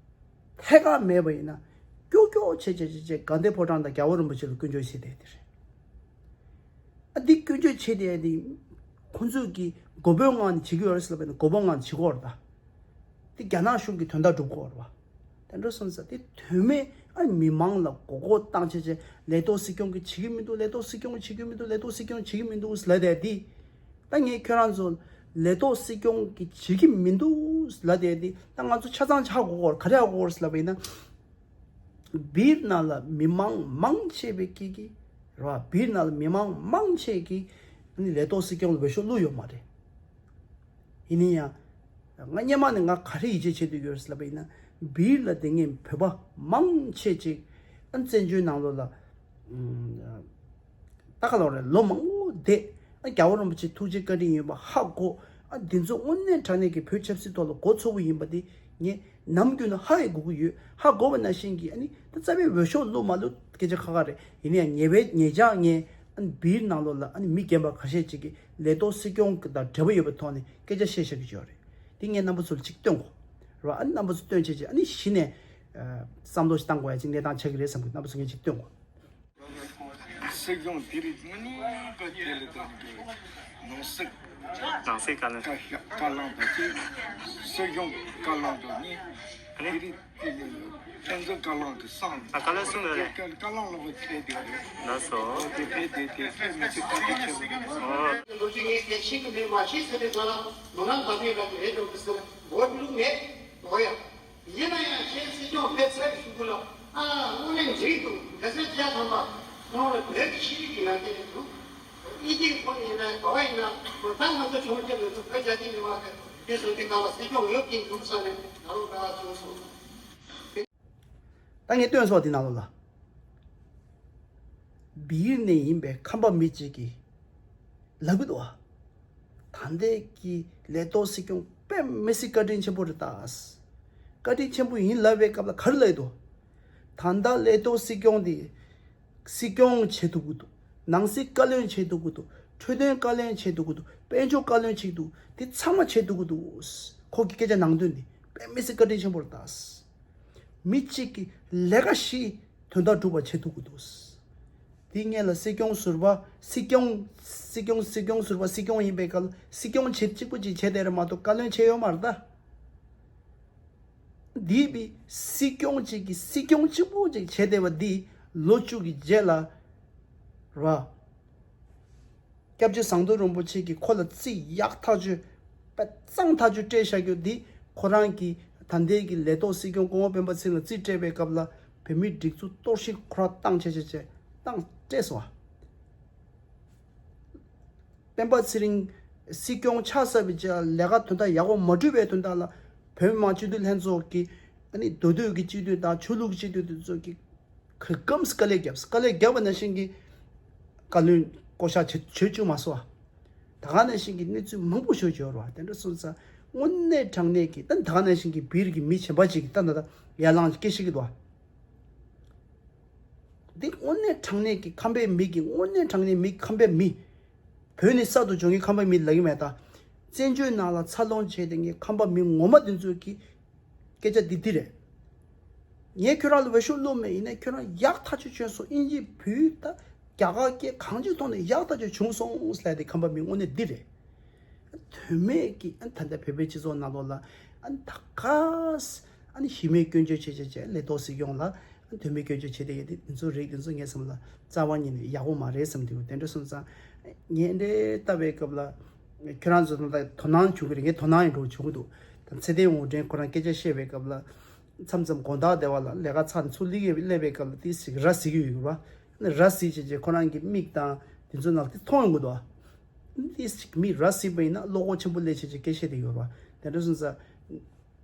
ཐད་ཀར་མེད་པ་ཡིན་ན་ཀྱོག་ཀྱོག་བྱས་བྱས་བྱས་བྱས་དགའ་ལྡན་ཕོ་བྲང་དང་རྒྱལ་བ་རིན་པོ་ཆེ་ལ་སྐྱོན་བརྗོད་བྱེད་བསྡད་དེ་རེད། ཨ་འདི་སྐྱོན་བརྗོད་བྱེད་དེ་ཨ་འདི་ཁོང་ཚོས་ཀྱི་མགོ་དཔོན་ངང་ནས་བྱེད་ཀྱི་ཡོད་རེད་ཟེར་ལབ་པ་ཡིན་ན་མགོ་དཔོན་ངང་ནས་བྱེད་ཀྱི་ཡོད་རེད་ད། འདི་རྒྱ་ནག་གཞུང་གི་དོན་དག་སྒྲུབ་ཀྱི་ཡོད་རེད་བ། དེ་འདྲ་སོང་ཙང་དེ་དོན་མེད་ཨ་མི་མང་ལ་མགོ་སྐོར་བཏང་བྱས་བྱས་ལས་ཐོག་སྲིད་སྐྱོང་གིས་བྱེད་ཀྱི་མི་འདུག་ལས་ཐོག་སྲིད་སྐྱོང་གིས་བྱེད་ཀྱི་མི་འདུག་ལས་ཐོག་སྲིད་སྐྱོང་བྱེད་ཀྱི་མི་འདུག་ལབ་བསྡད་དེ། ད་ངས་ཁྱོད་རང་ཚོ་ལས་ཐོག་སྲིད་སྐྱོང་གིས་བྱེད་ཀྱི་མི་འདུག་ལབ་བསྡད་དེ་ད་ང་ཚོ་ཆ་ཚང་ཆ་གོ་གོ་ག་རེ་ཧ་གོ་གོ་ལབ་པ་ཡིན་ན། སྦིར་ནང་ལ་མི་མང་མང་ཆེ་བའི་ཀི་ཀི་རེད་བ། སྦིར་ནང་ལ་མི་མང་མང་ཆེ་ཀི་ཨ་ནི་ལས་ཐོག་སྲིད་སྐྱོང་ལ་འོས་ཤོག་བླུགས་ཡོད་མ་རེད། ཡིན་ན་ཡང་ང་སྔོན་མ་ནས་ང་ག་རེ་ཡིད་ཆེས་བྱེད་དུ་ཡོད་ཟེར་ལབ་པ་ཡིན་ན་སྦིར་ལ་དེ་སྔའི་བོད་པ་མང་ཆེ་ཅིག་ཨ་ནི་བཙན་བྱོལ་ནང་ལོགས་ལ་ད་ག་ལོག་རེད་ལོ་མང་པོ་བསྡད། ཨ་རྒྱལ་བ་རིན་པོ་ཆེ་ཐུགས་རྗེ་བཀའ་དྲིན་ཡིན་པ་ཧ་གོ། ཨ་འདི་ཚོ་དངོས་གནས་དྲང་གནས་ཀྱི་བོད་ཆབ་སྲིད་ཐོག་ལ་མགོ་ཚོས་པོ་ཡིན་པ་འདི་ངས་ནམ་རྒྱུན་ནས་ཧ་ཡང་གོ་གི་ཡོད། ཧ་གོ་བ་ནང་བཞིན་གྱི་ཨ་ནི་ད་རྩ་བའི་འོས་ཤོག་བླུགས་མ་བླུགས་སྐད་ཆ་ཁག་ཁག་རེད། ཡིན་ན་ཡང་ཉེ་བའི་ཉེ་ཆར་ངས་ཨ་ནི་སྦིར་ནང་ལོགས་ལ་ཨ་ནི་མི་རྒན་པ་ཁ་ཤས་ཅིག་གིས་ལས་ཐོག་སྲིད་སྐྱོང་གི་དང་འབྲེལ་བ་ཡོད་པའི་ཐོག་ནས་སྐད་ཆ་བཤད་བཞག་གི་ཡོད་རེད། འདི་ངས་རྣམ་པ་ཚོ་ལ་ཅིག་སྟོན་གོ། རེད་བ། ཨ་ནི་རྣམ་པ་ཚོ་སྟོན་བྱས་བྱས་ཨ་ནི་གཞི་ནས་བསམ་བློ་ཞིག་བཏང་དགོས་ཡ་ཅིག་གནས་སྟངས་ཆགས་ཀྱི་རེད་བསམ་གི། རྣམ་པ་ཚོ་ངས་ཅིག་སྟོན་གོ། སྲིད་སྐྱོང་དེ་རིང་དངོས་གནས་ག་དེ་ལ་དོན་དུ་ནང་སྲིད། ནང་སྲིད་བཀའ་བློན། བཀའ་བཀའ་བློན་དང་གཅིག་སྲིད་སྐྱོང་བཀའ་བློན་དང་གཉིས། ཨ་ནི། དེ་རིང་དེ་ལ་ཕན་ཚུན་བཀའ་བློན་དུ་གསུངས། ཨ་བཀའ་བློན་གསུངས་ཡོད་རེད། བཀའ་བཀའ་བློན་ལ་བ་ཁྱེད་དེ་རེད། ལགས་སོ། དེ་ཕན་དེ་དེ་ཕན་མི་ཚེ་བཀའ་དྲིན་ཆེ་བ་རེད། ཨོ། ལོ་རྒྱུས་ངས་དེ་ཤེས་ཀྱི་མེད་མ་ཤེས་ཟེར་ནས་ང་ལ་མི་ངན་འདམ་ཡས་ལ་དེ་རེད་འགྲོ་གི་སོང་། འོ་འདི་ལུགས་མེད། འོ་ཡ། ཡིན་ན་ཡང་ཁྱེད་སྲིད་སྐྱོང་ཕེབས་ཚར་གཞུག་གུ་ལ་ཨ་དངོས་གནས་འགྲིག་འདུག་ག་ཚོད་བྱས་ཐམ་པ་ཁོང་ལ་བོད་ཀྱི་ཤེས་རིག་གི་ནང་དེ་ནས་འདུག་ཨི་ཐིག་ཁོ་ན་ཡིན་ན་ག་བ་ཡིན་ན་ཁོ་ད་ང་ཚོ་ཆུང་ཆུང་ལ་ཚོ་བོད་རྒྱ་ཆེ་མི་མང་གི་དེ་སོང་དེ་ག་ལ་སྲིད་སྐྱོང་ཡོད་ཀྱིན་འདུག་ས་ནས་ད་རུང་ག་བ་བྱུང་སོང་། ད་ངས་སྟོན་སོགས་དེ་ནང་ལོགས་ལ། སྦིར་ནས་ཡིན་པའི་ཁམས་པ་མི་གཅིག་གིས་ལབ་གི་འདུག་བ། ད་ལྟའི་གི་ལས་ཐོག་སྲིད་སྐྱོང་དཔེ་མི་སྲིད་བཀའ་དྲིན་ཆེན་པོ་རེད་ད། བཀའ་དྲིན་ཆེན་པོ་ཡིན་ལབ་པའི་སྐབས་ལ་ག་རེ་ལབ་ཡོད་དོ། ད་ལྟ་ལས་ཐོག་སྲིད་སྐྱོང་འདི་སྲིད་སྐྱོང་བྱེད་ཐུབ་ཀྱི་འདུག། ནང་སྲིད་བཀའ་བློན་བྱེད་ཐུབ་ཀྱི་འདུག། འཕྲོད་བསྟེན་བཀའ་བློན་བྱེད་ཐུབ་ཀྱི་འདུག། དཔལ་འབྱོར་བཀའ་བློན་བྱེད་ཐུབ། དེ་ཚང་མ་བྱེད་ཐུབ་ཀྱི་འདུག། ཁོ་གི་སྐད་ཆ་ནང་དོན་འདི་དཔེ་མི་སྲིད་བཀའ་དྲིན་ཆེན་པོ་རེད་ད། མི་གཅིག་གིས་ལས་ཀ་བཞི་དོན་དག་སྒྲུབ་པ་བྱེད་ཐུབ་ཀྱི་འདུག། དེ་སྔོན་ལ་སྲིད་སྐྱོང་ཟུར་པ་སྲིད་སྐྱོང་སྲིད་སྐྱོང་སྲིད་སྐྱོང་ཟུར་པ་སྲིད་སྐྱོང་ཡིན་པའི་སྐབས་སྲིད་སྐྱོང་བྱེད་གཅིག་པུ་གཅིག་བྱེད་བསྡད་རེད་མ་གཏོགས་བཀའ་བློན་བྱས་ཡོད་མ་རེད་ད། འདིས་པའི་སྲིད་སྐྱོང་གཅིག་གིས་སྲིད་སྐྱོང་གཅིག་པུ་གཅིག་བྱས་བསྡད་པ་འདི་ལོ་བཅུ་གི་རྗེས་ལ་ར། སྐྱབས་རྗེ་ཟམ་གདོང་རིན་པོ་ཆེ་གིས་ཁོ་ལ་རྩིས་ཡག་ཐག་ཆོད། དཔེ་གཙང་ཐག་ཆོད་སྤྲད་བཞག་རྒྱུ་འདི་ཁོ་རང་གི་ད་ལྟའི་གི་ལས་ཐོག་སྲིད་སྐྱོང་སྐུ་ངོ་སྤེན་པ་ཚེ་རིང་ལ་རྩིས་སྤྲད་པའི་སྐབས་ལ་བོད་མིའི་སྒྲིག་འཛུགས་གཏོར་བཤིག་ཁོ་རང་བཏང་བྱས་བྱས་བྱས་བཏང་སྤྲད་སོང་བ། སྤེན་པ་ཚེ་རིང་སྲིད་སྐྱོང་ཆགས་ཚར་བའི་རྗེས་ལ་ལས་ཀ་དོན་དག་ཡག་པོ་མ་བསྒྲུབས་པའི་དོན་དག་ལ་བོད་མི་མང་སྤྱི་འཐུས་ལྷན་ཚོགས་ཀྱི་ཨ་ནི་མདོ་སྟོད་ཀྱི་སྤྱི་འཐུས་དང་ཆོས་ལུགས་ཀྱི་སྤྱི་འཐུས་དེ་ཚོ་གི་ག་གམ་དཀའ་ལས་བརྒྱབ། དཀའ་ལས་བརྒྱབ་པ་ནང་བཞིན་གྱི་བཀའ་བློན་བསྐོ་གཞག་བྱེད་བྱེད་བཅུག་མ་སོང་བ། ད་ག་ནང་བཞིན་གྱི་གནས་ཚུལ་མང་པོ་ཤོད་བྱོས་ར་བ། དེ་འདྲ་སོང་ཙང་དངོས་གནས་དྲང་གནས་ཀྱི་ད་ད་ག་ནང་བཞིན་གྱི་བིར་གྱི་མི་གཞན་པ་ཅིག་གིས་ད་ད་ད་ཡར་ལངས་སྐད་བཤད་ཀྱི་འདུག་བ། འདི་དངོས་གནས་དྲང་གནས་ཀྱི་ཁམས་པའི་མི་གི་དངོས་གནས་དྲང་གནས་མི་ཁམས་པའི་མི། བོད་ནས་གསར་དུ་འབྱུང་མཁན་ཁམས་པའི་མི་ལབ་ཀྱི་མེད་ད། བཙན་བྱོལ་ནང་ལ་འཚར་ལོངས་བྱས་ཏེ་ངའི་ཁམས་པ་མི་ངོ་མ་དེ་ཚོས་ཀྱི་སྐད་ཆ་འདི་འདི་རེད། ངས་ཁྱོད་རང་ལ་འོས་ཤོག་བླུགས་མེད། ཡིན་ནའི་ཁྱོད་རང་ཡག་ཐག་ཆོད་བྱོན་སོང་། ཨིན་ཇི་བོད་ད་རྒྱ་གར་སྐད་གང་ཅིའི་ཐོག་ནས་ཡག་ཐག་ཆོད་བྱུང་སོང་ཟེར་ཏེ་ཁམས་པ་མི་དངོས་གནས་འདི་རེད། དོན་མེད་ཀྱི་ཨ་ད་ལྟ་བོད་པའི་སྤྱི་ཚོགས་ནང་ལོགས་ལ་ཨ་ད་ག་ས་ཨ་ནི་གཞི་མེད་སྐྱོན་བརྗོད་བྱེད་བྱེད་བྱེད་ལས་ཐོག་སྲིད་སྐྱོང་ལ་ཨ་དོན་མེད་སྐྱོན་བརྗོད་བྱེད་དེ་ཡོད་དེ་འདི་ཚོ་རིགས་འདི་ཚོ་ངའི་སེམས་ལ་རྩ་བ་ཉིད་ནས་ཡག་པོ་མ་རེད་བསམ་དུས་དེ་འདྲ་སོང་ཙང་ངས་འདྲེ་ལྟ་བའི་སྐབས་ལ་ཁྱོད་རང་ཚོ་ད་ལྟ་དོ་སྣང་བྱུང་གི་རེད། ངས་དོ་སྣང་ཡིན་འགྲོ་བྱུང་གི་འདུག། ད་ཚེ་བརྟན་དབང་སྒྲོན་ཁོ་རང་སྐད་ཆ་བཤད་པའི་སྐབས་ལ་མཚམས་མཚམས་དགོང་དག་བདེ་བ་ལ་ལས་ཀ་ཚར་ནས་ཚུར་སླེབས་ཀྱི་སླེབས་པའི་སྐབས་ལ་དེ་ཞིག་ར་བཟི་གི་ཡོད་གི་ར། ར་བཟི་བྱས་བྱས་ཁོ་རང་གི་མིག་དང་དེ་ཚོ་ནང་དེ་མཐོང་ཡོང་གི་འདུག་ཨ། ཏིས་ཅིག་མི་ར་བཟི་བ་ཡིན་ན་བློ་ཁོག་ཆེན་པོ་སླེབས་བྱས་ཀྱི་སྐད་བཤད་དེ་ཡོད་ར། དེ་འདྲ་སོང་ཙང་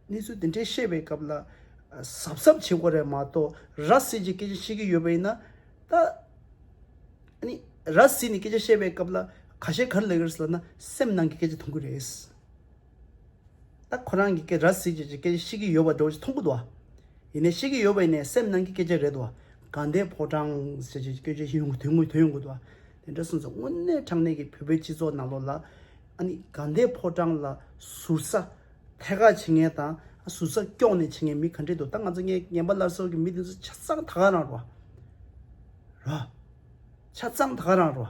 གནས་ཚུལ་དེ་འདྲའི་བཤད་པའི་སྐབས་ལ་གཟབ་གཟབ་བྱེད་དགོས་རེད་མ་གཏོགས་ར་བཟི་ཀྱི་སྐད་ཆ་བཤད་ཀྱི་ཡོད་པ་ཡིན་ན་ད་ཨ་ནི་ར་བཟི་ནས་སྐད་ཆ་བཤད་པའི་སྐབས་ལ་ཁ་ཤས་ག་རེ་ལབ་ཀྱི་རེད་ཟེར་ལབ་ན་སེམས་ནང་གི་སྐད་ཆ་མཐོང་གི་རེད། ད་ཁོ་རང་གི་སྐད་ར་བཟི་ཀྱི་སྐད་ཆ་བཤད་ཀྱི་ཡོད་པ་འདྲ་བོ་ཞིག་མཐོང་གི་འདུག་ཨ། ཡིན་ནའི་ཤེས་ཀྱི་ཡོད་པ་ཡིན་ནའི་སེམས་ནང་གི་སྐད་ཆ་རེད་དོ། དགའ་ལྡན་ཕོ་བྲང་ཟེར་གྱི་སྐད་ཆ་ཞིག་ཡོང་གི་དོན་དངོས་དོན་ཡོང་གི་འདུག་ཨ། དེ་འདྲ་སོང་ཙང་དངོས་གནས་དྲང་གནས་ཀྱི་བོད་པའི་སྤྱི་ཚོགས་ནང་ལོགས་ལ་ཨ་ནི་དགའ་ལྡན་ཕོ་བྲང་ལ་ཟུར་ཟ་ཐད་ཀར་བྱེད་མཁན་དང་ཟུར་ཟ་སྐྱོག་ནས་བྱེད་མཁན་མི་ག་འདྲས་འདུག། ད་ང་ཚོ་ངའི་ངན་པ་སླར་གསོ་གི་མི་དེ་ཚོ་ཆ་ཚང་ད་ག་རང་རོ། ར། ཆ་ཚང་ད་ག་རང་རོ།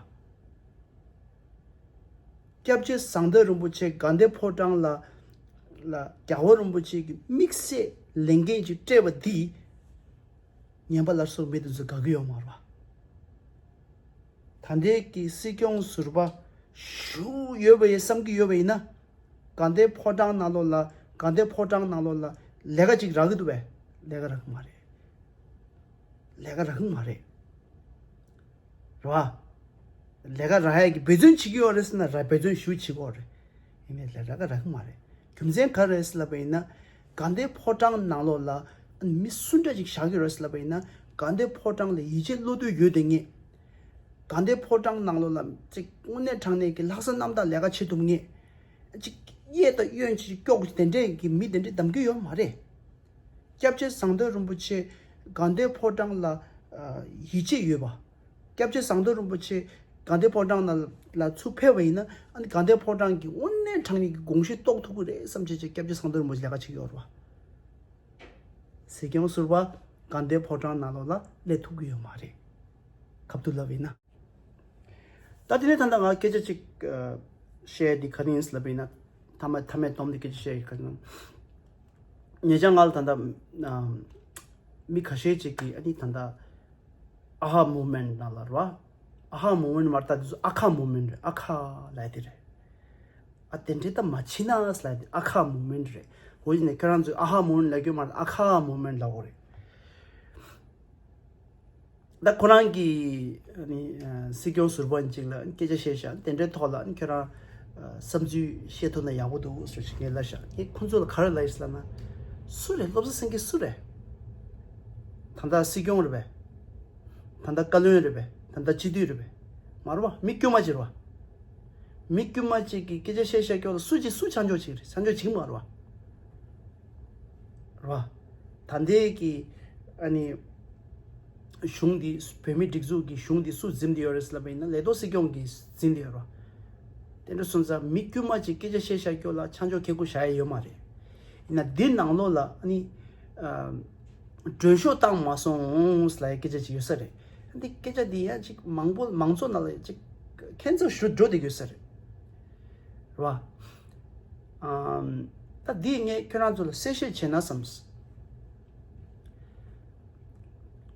སྐྱབས་རྗེ་ཟམ་གདོང་རིན་པོ་ཆེ་དགའ་ལྡན་ཕོ་བྲང་ལ་ལ་རྒྱལ་བ་རིན་པོ་ཆེ་གི་དམིགས་བསལ་ལས་འགན་ཅིག་སྤྲད་པ་འདིས་ངན་པ་སླར་གསོ་མི་དེ་ཚོ་དགའ་གི་ཡོད་མ་རེད་པ། ད་ལྟའི་གི་སྲིད་སྐྱོང་ཟུར་པ་ཞུ་ཡོད་པ་ཡིན་བསམ་གི་ཡོད་པ་ཡིན་ན་དགའ་ལྡན་ཕོ་བྲང་ནང་ལོགས་ལ་དགའ་ལྡན་ཕོ་བྲང་ནང་ལོགས་ལ་ལས་ཀ་ཅིག་རག་གི་འདུག་པས། ལས་ཀ་རག་གི་མ་རེད། ལས་ཀ་རག་གི་མ་རེད། རེད་བ། ལས་ཀ་རག་ཡག་གི་འབད་བརྩོན་བྱེད་ཀྱི་ཡོད་རེད་ཟེར་ན་ར་འབད་བརྩོན་ཞེ་པོ་བྱེད་ཀྱི་ཡོད་རེད། ཡིན་ནའི་ལས་ཀ་རག་གི་མ་རེད། རྒྱུ་མཚན་ག་རེ་རེད་ཟེར་ལབ་པ་ཡིན་ན། དགའ་ལྡན་ཕོ་བྲང་ནང་ལོགས་ལ་མི་སུ་འདྲ་ཅིག་བཞག་གི་རེད་ཟེར་ལབ་པ་ཡིན་ན། དགའ་ལྡན་ཕོ་བྲང་ལ་ཡིད་ཆེས་བློ་གཏད་ཡོད་དེ་ངེས། དགའ་ལྡན་ཕོ་བྲང་ནང་ལོགས་ལ་ཅིག་དངོས་གནས་དྲང་གནས་ཀྱི་ལྷག་བསམ་རྣམ་དག་ལས་ཀ་བྱེད་ཐུབ་ངེས། ཅིག་གཡས་དང་གཡོན་ཅིག་སྐྱོག་ཅིག་དེ་འདྲས་ཀྱི་མི་དེ་འདྲས་གདམ་གྱི་ཡོད་མ་རེད། སྐྱབས་རྗེ་ཟམ་གདོང་རིན་པོ་ཆེ་དགའ་ལྡན་ཕོ་བྲང་ལ་ཡིད་ཆེས་ཡོད་པ། སྐྱབས་རྗེ་ཟམ་གདོང་རིན་པོ་ཆེ་དགའ་ལྡན་ཕོ་བྲང་ལ་ལ་ཚུར་ཕེབས་པ་ཡིན་ན་ཨ་ནི་དགའ་ལྡན་ཕོ་བྲང་གི་དངོས་གནས་དྲང་གནས་ཀྱི་དགོངས་གཞི་རྟོགས་ཐུབ་ཀྱི་རེད་བསམ་བྱས་བྱས་སྐྱབས་རྗེ་ཟམ་གདོང་རིན་པོ་ཆེ་ལས་ཀ་བྱེད་ཀྱི་ཡོད་རེད་བ། སྲིད་སྐྱོང་ཟུར་པ་དགའ་ལྡན་ཕོ་བྲང་ནང་ལོགས་ལ་སླེབས་ཐུབ་ཀྱི་ཡོད་མ་རེད། ཁབ་ཏུ་ལབ་ཡིན་ན། ད་དེ་ནས་ད་ལྟ་ང་སྐད་ཆ་གཅིག་ཨ་བཤད་ཡ་འདི་ག་རེ་ཡིན་ལབ་པ་ཡིན་ན། མཐའ་མ་མཐའ་མའི་དོན་འདི་སྐད་ཆ་བཤད་ཡ་ག་རེ་ཡིན་ན། ཉེ་ཆར་ང་ལ་ད་ལྟ་ཨམ་མི་ཁ་ཤས་ཅིག་གིས་ཨ་ནི་ད་ལྟ་ཨ་ཧ་མུ་མེན་ནང་ལ་ར། ཨ་ཧ་མུ་མེན་མ་རེད། ད་དེ་ཚོ་ཨ་ཁ་མུ་མེན་རེད། ཨ་ཁ་ལབ་ཡ་དེ་རེད། ཨ་དེ་འདྲའི་ད་མ་ཕྱིན་ན་ལབ་ཡ་དེ་ཨ་ཁ་མུ་མེན་རེད། འོ་ཡིན་ནའི་ཁྱོད་རང་ཚོས་ཨ་ཧ་མུ་མེན་ལབ་རྒྱུ་མ་རེད། ཨ་ཁ་མུ་མེན་ལབ་དགོས་རེད། ད་ཁོ་རང་གིས་ཨ་ནི་ཨ་སྲིད་སྐྱོང་ཟུར་པ་ཅིག་ལ་སྐད་ཆ་བཤད་ཤག། དེ་འདྲའི་ཐོག་ལ་ཨ་ནི་ཁྱོད་རང་ཨ་བསམ་ཚུལ་བཤད་ཐུབ་ན་ཡག་པོ་འདུག་ཟེར་ཞིག་ངས་ལབ་ཤག། ངས་ཁོང་ཚོ་ལ་ག་རེ་ལབ་ཡོད་ཟེར་ལབ་ན། སུ་རེད། བློ་བཟང་སེང་གེ་སུ་རེད། ད་ལྟ་སྲིད་སྐྱོང་རེད་པས། ད་ལྟ་བཀའ་བློན་རེད་པས། ད་ལྟ་སྤྱི་འཐུས་རེད་པས། མ་རེད་པ། མི་དཀྱུས་མ་ཅིག་རེད་པ། མི་དཀྱུས་མ་གཅིག་གིས་སྐད་ཆ་བཤད་བཤད་སྐྱོ་ལ་སུ་གཅིག་སུ་ཆ་འཇོག་བྱེད་རེད། ཆ་འཇོག་བྱེད་མ་རེད་བ། རེད་བ། ད་ལྟའི་གི་ཨ་ནི་གཞུང་འདི་བོད་མི་སྒྲིག་འཛུགས་ཀྱི་གཞུང་འདི་སུ་འཛིན་བསྡད་ཡོད་རེད་ཟེར་ལབ་པ་ཡིན་ན་ལས་ཐོག་སྲིད་སྐྱོང་གིས་འཛིན་བསྡད་ཡོད་རེད་བ། དེ་འདྲ་སོང་ཙང་མི་དཀྱུས་མ་གཅིག་སྐད་ཆ་བཤད་བཤད་སྐྱོ་ལ་ཆ་འཇོག་ཁེ་ཁུ་བཞག་ཡ་ཡོད་མ་རེད། ཡིན་ན་འདི་ནང་ལོགས་ལ་ཨ་ནི་ཨ་མགྲོན་ཤོག་བཏང་མ་སོང་ལབ་ཡ་སྐད་ཆ་ཅིག་ཡོད་ས་རེད། འདི་སྐད་ཆ་འདི་ཡང་ཅིག་མང་པོ་མང་ཚོགས་ནང་ལ་ཅིག་ཁྱད་མཚར་ཞིག་འགྲོ་བསྡད་ཡོད་ས་རེད། རེད་བ། ཨམ། ད་འདི་ངས་ཁྱོད་རང་ཚོ་ལ་གསལ་བཤད་བྱས་ན་བསམས།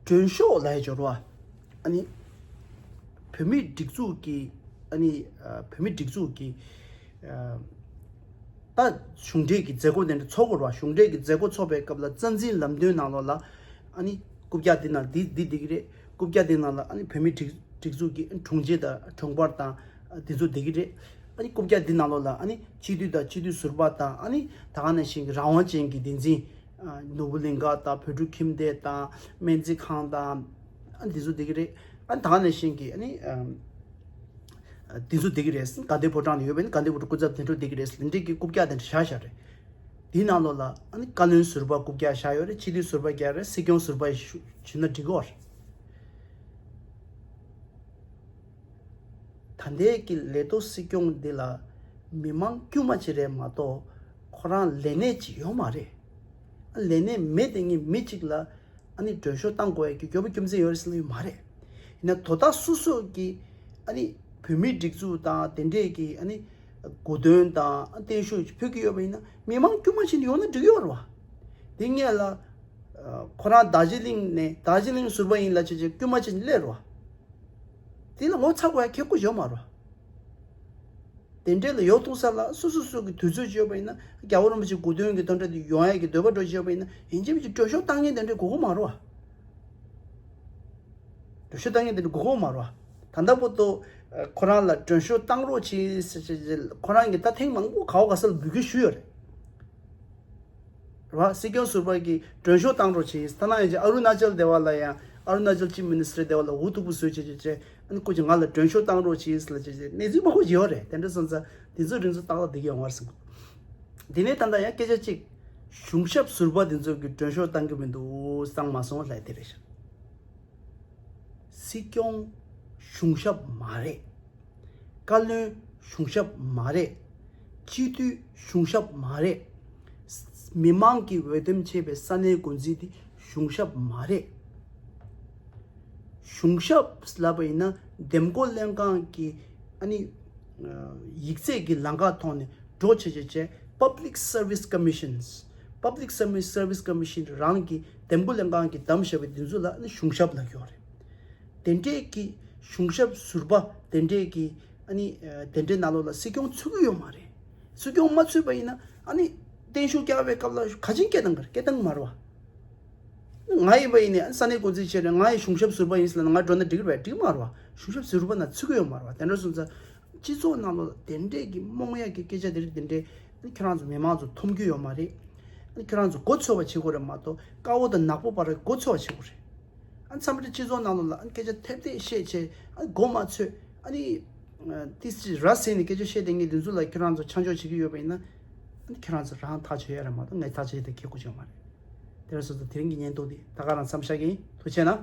མགྲོན་ཤོག་ལབ་ཡ་ཅིག་ཡོད་རེད་བ། ཨ་ནི་བོད་མིའི་སྒྲིག་འཛུགས་ཀྱི་ཨ་ནི་ཨ་བོད་མིའི་སྒྲིག་འཛུགས་ཀྱི་ཨ་ད་གཞུང་འབྲེལ་གྱི་མཛད་སྒོ་དེ་འདྲ་ཚོགས་དགོས་རེད་བ། གཞུང་འབྲེལ་གྱི་མཛད་སྒོ་ཚོགས་པའི་སྐབས་ལ་རྩ་འཛིན་ལམ་སྟོན་ནང་ལོགས་ལ་ཨ་ནི་རྐུབ་བཀྱག་འདི་ནང་འདི་འདི་བསྡད་ཀྱི་རེད། རྐུབ་བཀྱག་འདི་ནང་ལ་ཨ་ནི་བོད་མིའི་སྒྲིག་སྒྲིག་འཛུགས་ཀྱི་དྲུང་ཆེ་དང་དྲུང་འཕར་དང་དེ་ཚོ་བསྡད་ཀྱི་རེད། ཨ་ནི་རྐུབ་བཀྱག་འདི་ནང་ལོགས་ལ་ཨ་ནི་སྤྱི་འཐུས་དང་སྤྱི་འཐུས་ཟུར་པ་དང་ཨ་ནི་ད་ག་ནང་བཞིན་གྱི་རང་དབང་ཅན་གྱི་བསྟན་འཛིན་ནོར་བུ་གླིང་ག་དང་བོད་ཕྲུག་ཁྱིམ་སྡེ་དང་སྨན་རྩིས་ཁང་དང་ཨ་ནི་འདི་ཚོ་བསྡད་ཀྱི་རེད། ཨ་ནི་ད་ག་ནང་བཞིན་གྱི་ཨ་ནི་འདི་ཚོ་བསྡད་ཀྱི་རེད། དགའ་ལྡན་ཕོ་བྲང་ནས་ཡོད་པ་ཡིན་ན་དགའ་ལྡན་ཕོ་བྲང་སྐུ་ཚབ་དེ་འཕྲོ་བསྡད་ཀྱི་རེད། འདི་འདྲས་ཀྱི་རྐུབ་བཀྱག་དེ་འདྲ་བཞག་བཞག་རེད། དེའི་ནང་ལོགས་ལ་ཨ་ནི་བཀའ་བློན་ཟུར་པ་རྐུབ་བཀྱག་བཞག་ཡོད་རེད། སྤྱི་འཐུས་ཟུར་པ་བརྒྱབ་རེད། སྲིད་སྐྱོང་ཟུར་པ་ཞུ་བྱུང་ན་འགྲིག་གི་རེད། ད་ལྟའི་གི་ལས་ཐོག་སྲིད་སྐྱོང་འདི་ལ་མི་མང་དཀྱུས་མ་ཅིག་རེད་མ་གཏོགས་ཁོ་རང་ལས་གནས་ཅིག་ཡོད་མ་རེད། ཨ་ལས་གནས་མེད་དེ་ངས་མི་གཅིག་ལ་ཨ་ནི་མགྲོན་ཤོག་བཏང་དགོས་ཡ་གི་རྒྱུ་མཚན་ཡོད་རེད་ཟེར་ལབ་ཡོད་མ་རེད། ཡིན་ན་དོ་བདག་སོ་སོ་གི་ཨ་ནི་བོད་མིའི་སྒྲིག་འཛུགས་དང་དེ་འདྲས་ཀྱི་ཨ་ནི་གོ་སྟོན་དང་བརྟན་བཞུགས་ཕུལ་གྱི་ཡོད་པ་ཡིན་ན་མི་མང་དཀྱུས་མ་ཅིག་ཡོང་ན་འགྲིག་ཡོད་རེད་བ། དེ་སྔོན་ལ་ཁོ་རང་རྡོ་རྗེ་གླིང་ནས་རྡོ་རྗེ་གླིང་ཟུར་པ་ཡིན་ལབ་བྱས་བྱས་དཀྱུས་མ་ཅིག་སླེབས་རེད་བ། དེ་ལ་ངོ་ཚ་དགོས་ཡ་ཁེ་ཁུ་ཡོད་མ་རེད་བ། དེ་འདྲས་ལ་ཡོང་ཐུབ་ས་ལ་སོ་སོ་སོ་གི་དུས་ཚོད་ཅིག་ཡོད་པ་ཡིན་ན་རྒྱལ་བ་རིན་པོ་ཆེ་གོ་སྟོན་གྱི་དོན་དག་དེ་ཡོང་ཡ་གི་འདོད་པ་འདྲ་ཅིག་ཡོད་པ་ཡིན་ན་ཡིན་གཅིག་མིན་གཅིག་མགྲོན་ཤོག་བཏང་མཁན་དེ་འདྲས་དགོས་ཀྱི་མ་རེད་བ། མགྲོན་ཤོག་བཏང་མཁན་དེ་འདྲས་དགོས་ཀྱི་མ་རེད་བ། ད་ལྟ་བར་དུ་ཁོ་རང་ལ་མགྲོན་ཤོག་བཏང་རོགས་གྱིས་ཟེར་བྱས་བྱས་ཁོ་རང་གིས་ད་ཐེངས་མང་པོ་ག་བ་ག་ས་ལ་འབོད་སྐུལ་ཞུས་ཡོད་རེད། རེད་བ། སྲིད་སྐྱོང་ཟུར་པ་གིས་མགྲོན་ཤོག་བཏང་རོགས་གྱིས། ད་ནང་ཡང་ཅིག་ཨ་རུ་ན་ཅལ་སྡེ་བ་ལ་ཡང་ཨ་རུ་ན་ཅལ་ཅིབ་མི་ནི་སི་ཊར་སྡེ་བ་ལ་འུ་ཐུག་པོ་བཟོས་བྱས་བྱས་བྱས་ཨ་ནི་ཁོ་ཅིག་ང་ལ་མགྲོན་ཤོག་བཏང་རོགས་གྱིས་ལབ་བྱས་བྱས་གནས་ཚུལ་མང་པོ་ཡོད་རེད། དེ་འདྲ་སོང་ཙང་དེ་ཚོ་རིང་ཚོ་ཏག་ཏག་བསྡད་ཀྱི་ཡོང་བར་སེམས། དེ་ནས་ད་ལྟ་ཡང་སྐད་ཆ་གཅིག་གཞུང་ཞབས་ཟུར་པ་དེ་ཚོ་གིས་མགྲོན་ཤོག་བཏང་གི་མི་འདུག་བཏང་མ་སོང་ལབ་དེ་རེད་ཤག་སྲིད་སྐྱོང་གཞུང་ཞབས་མ་རེད། བཀའ་བློན་གཞུང་ཞབས་མ་རེད། སྤྱི་འཐུས་གཞུང་ཞབས་མ་རེད། མི་མང་གི་འོས་འདེམས་བྱས་པའི་ས་གནས་འགོ་འཛིན་དེ་གཞུང་ཞབས་མ་རེད། གཞུང་ཞབས་ལབ་པ་ཡིན་ན་འདེམས་བསྐོ་ལྷན་ཁང་གི་ཨ་ནི་ཡིག་ཚད་ཀྱི་ལམ་ཁ་ཐོག་ནས་འགྲོ་བྱེད་བྱེད་བྱེད་Public Service Commissions Public Service Service Commission རང་གི་འདེམས་བསྐོ་ལྷན་ཁང་གིས་བདམས་བཞག་པའི་དེ་ཚོ་ལ་ཨ་ནི་གཞུང་ཞབས་ལབ་ཀྱི་ཡོད་རེད། དེ་འདྲས་ཀྱི་གཞུང་ཞབས་ཟུར་པ་དེ་འདྲས་ཀྱི་ཨ་ནི་དེ་འདྲའི་ནང་ལོགས་ལ་སྲིད་སྐྱོང་ཚུད་ཀྱི་ཡོད་མ་རེད། སྲིད་སྐྱོང་མ་ཚུད་པ་ཡིན་ན་ཨ་ནི་བརྟན་བཞུགས་བསྐྱར་བའི་སྐབས་ལ་ག་ཅིན་སྐད་བཏང་གི་རེད། སྐད་བཏང་གི་མ་རེད་བ། ང་ཡིན་པ་ཡིན་ནའི་ཨ་ནི་ས་གནས་འགོ་འཛིན་བྱས་ནས་ང་ཡི་གཞུང་ཞབས་ཟུར་པ་ཡིན་ཟེར་ལབ་ན་ང་འགྲོ་ན་འགྲིག་གི་རེད་པས། འགྲིག་གི་མ་རེད་བ། གཞུང་ཞབས་ཟུར་པ་ན་ཚུད་ཀྱི་ཡོད་མ་རེད་བ། དེ་འདྲ་སོང་ཙང་། སྤྱི་ཚོགས་ནང་ལོགས་ལ་དེ་འདྲས་ཀྱི་རྨོངས་ཡ་གི་སྐད་ཆ་དེ་རིགས་དེ་འདྲས་ཨ་ནི་ཁྱོད་རང་ཚོ་མི་མང་ཚོ་མཐོང་རྒྱུ་ཡོད་མ་རེད། ཨ་ནི་ཁྱོད་རང་ཚོ་མགོ་ཚོས་པ་བྱེད་དགོས་རེད་མ་གཏོགས་དཀར་པོ་དང་ནག་པོ་བར་མགོ་ཚོས་པ་བྱེད་དགོས་རེད། ཨ་ནི་མཚམས་རེ་སྤྱི་ཚོགས་ནང་ལོགས་ལ་ཨ་ནི་སྐད་ཆ་ཐེབས་ཐེབས་བཤད་བྱས་ཨ་ནི་མགོ་མ་ཚོས་ཨ་ནི་ཏིས་ཅི་ར་ཟེར་ནས་སྐད་ཆ་བཤད་བསྡད་མཁན་དེ་ཚོ་ལ་ཁྱོད་རང་ཚོ་ཆ་འཇོག་བྱེད་ཀྱི་ཡོད་པ་ཡིན་ན་ཨ་ནི་ཁྱོད་རང་ཚོ་རང་ཐག་ཆོད་ཡ་རེད་མ་གཏོགས་ངས་ཐག་ཆོད་ཡ་དེ་ཁེ་གོ་ཆོད་མ་རེད། དེ་ར་སོ་སོ་དེ་རིང་གི་བརྙན་ཐུང་འདི་ད་ག་རང་མཚམས་བཞག་གི་ཡིན། ཐུགས་རྗེ་གནང་།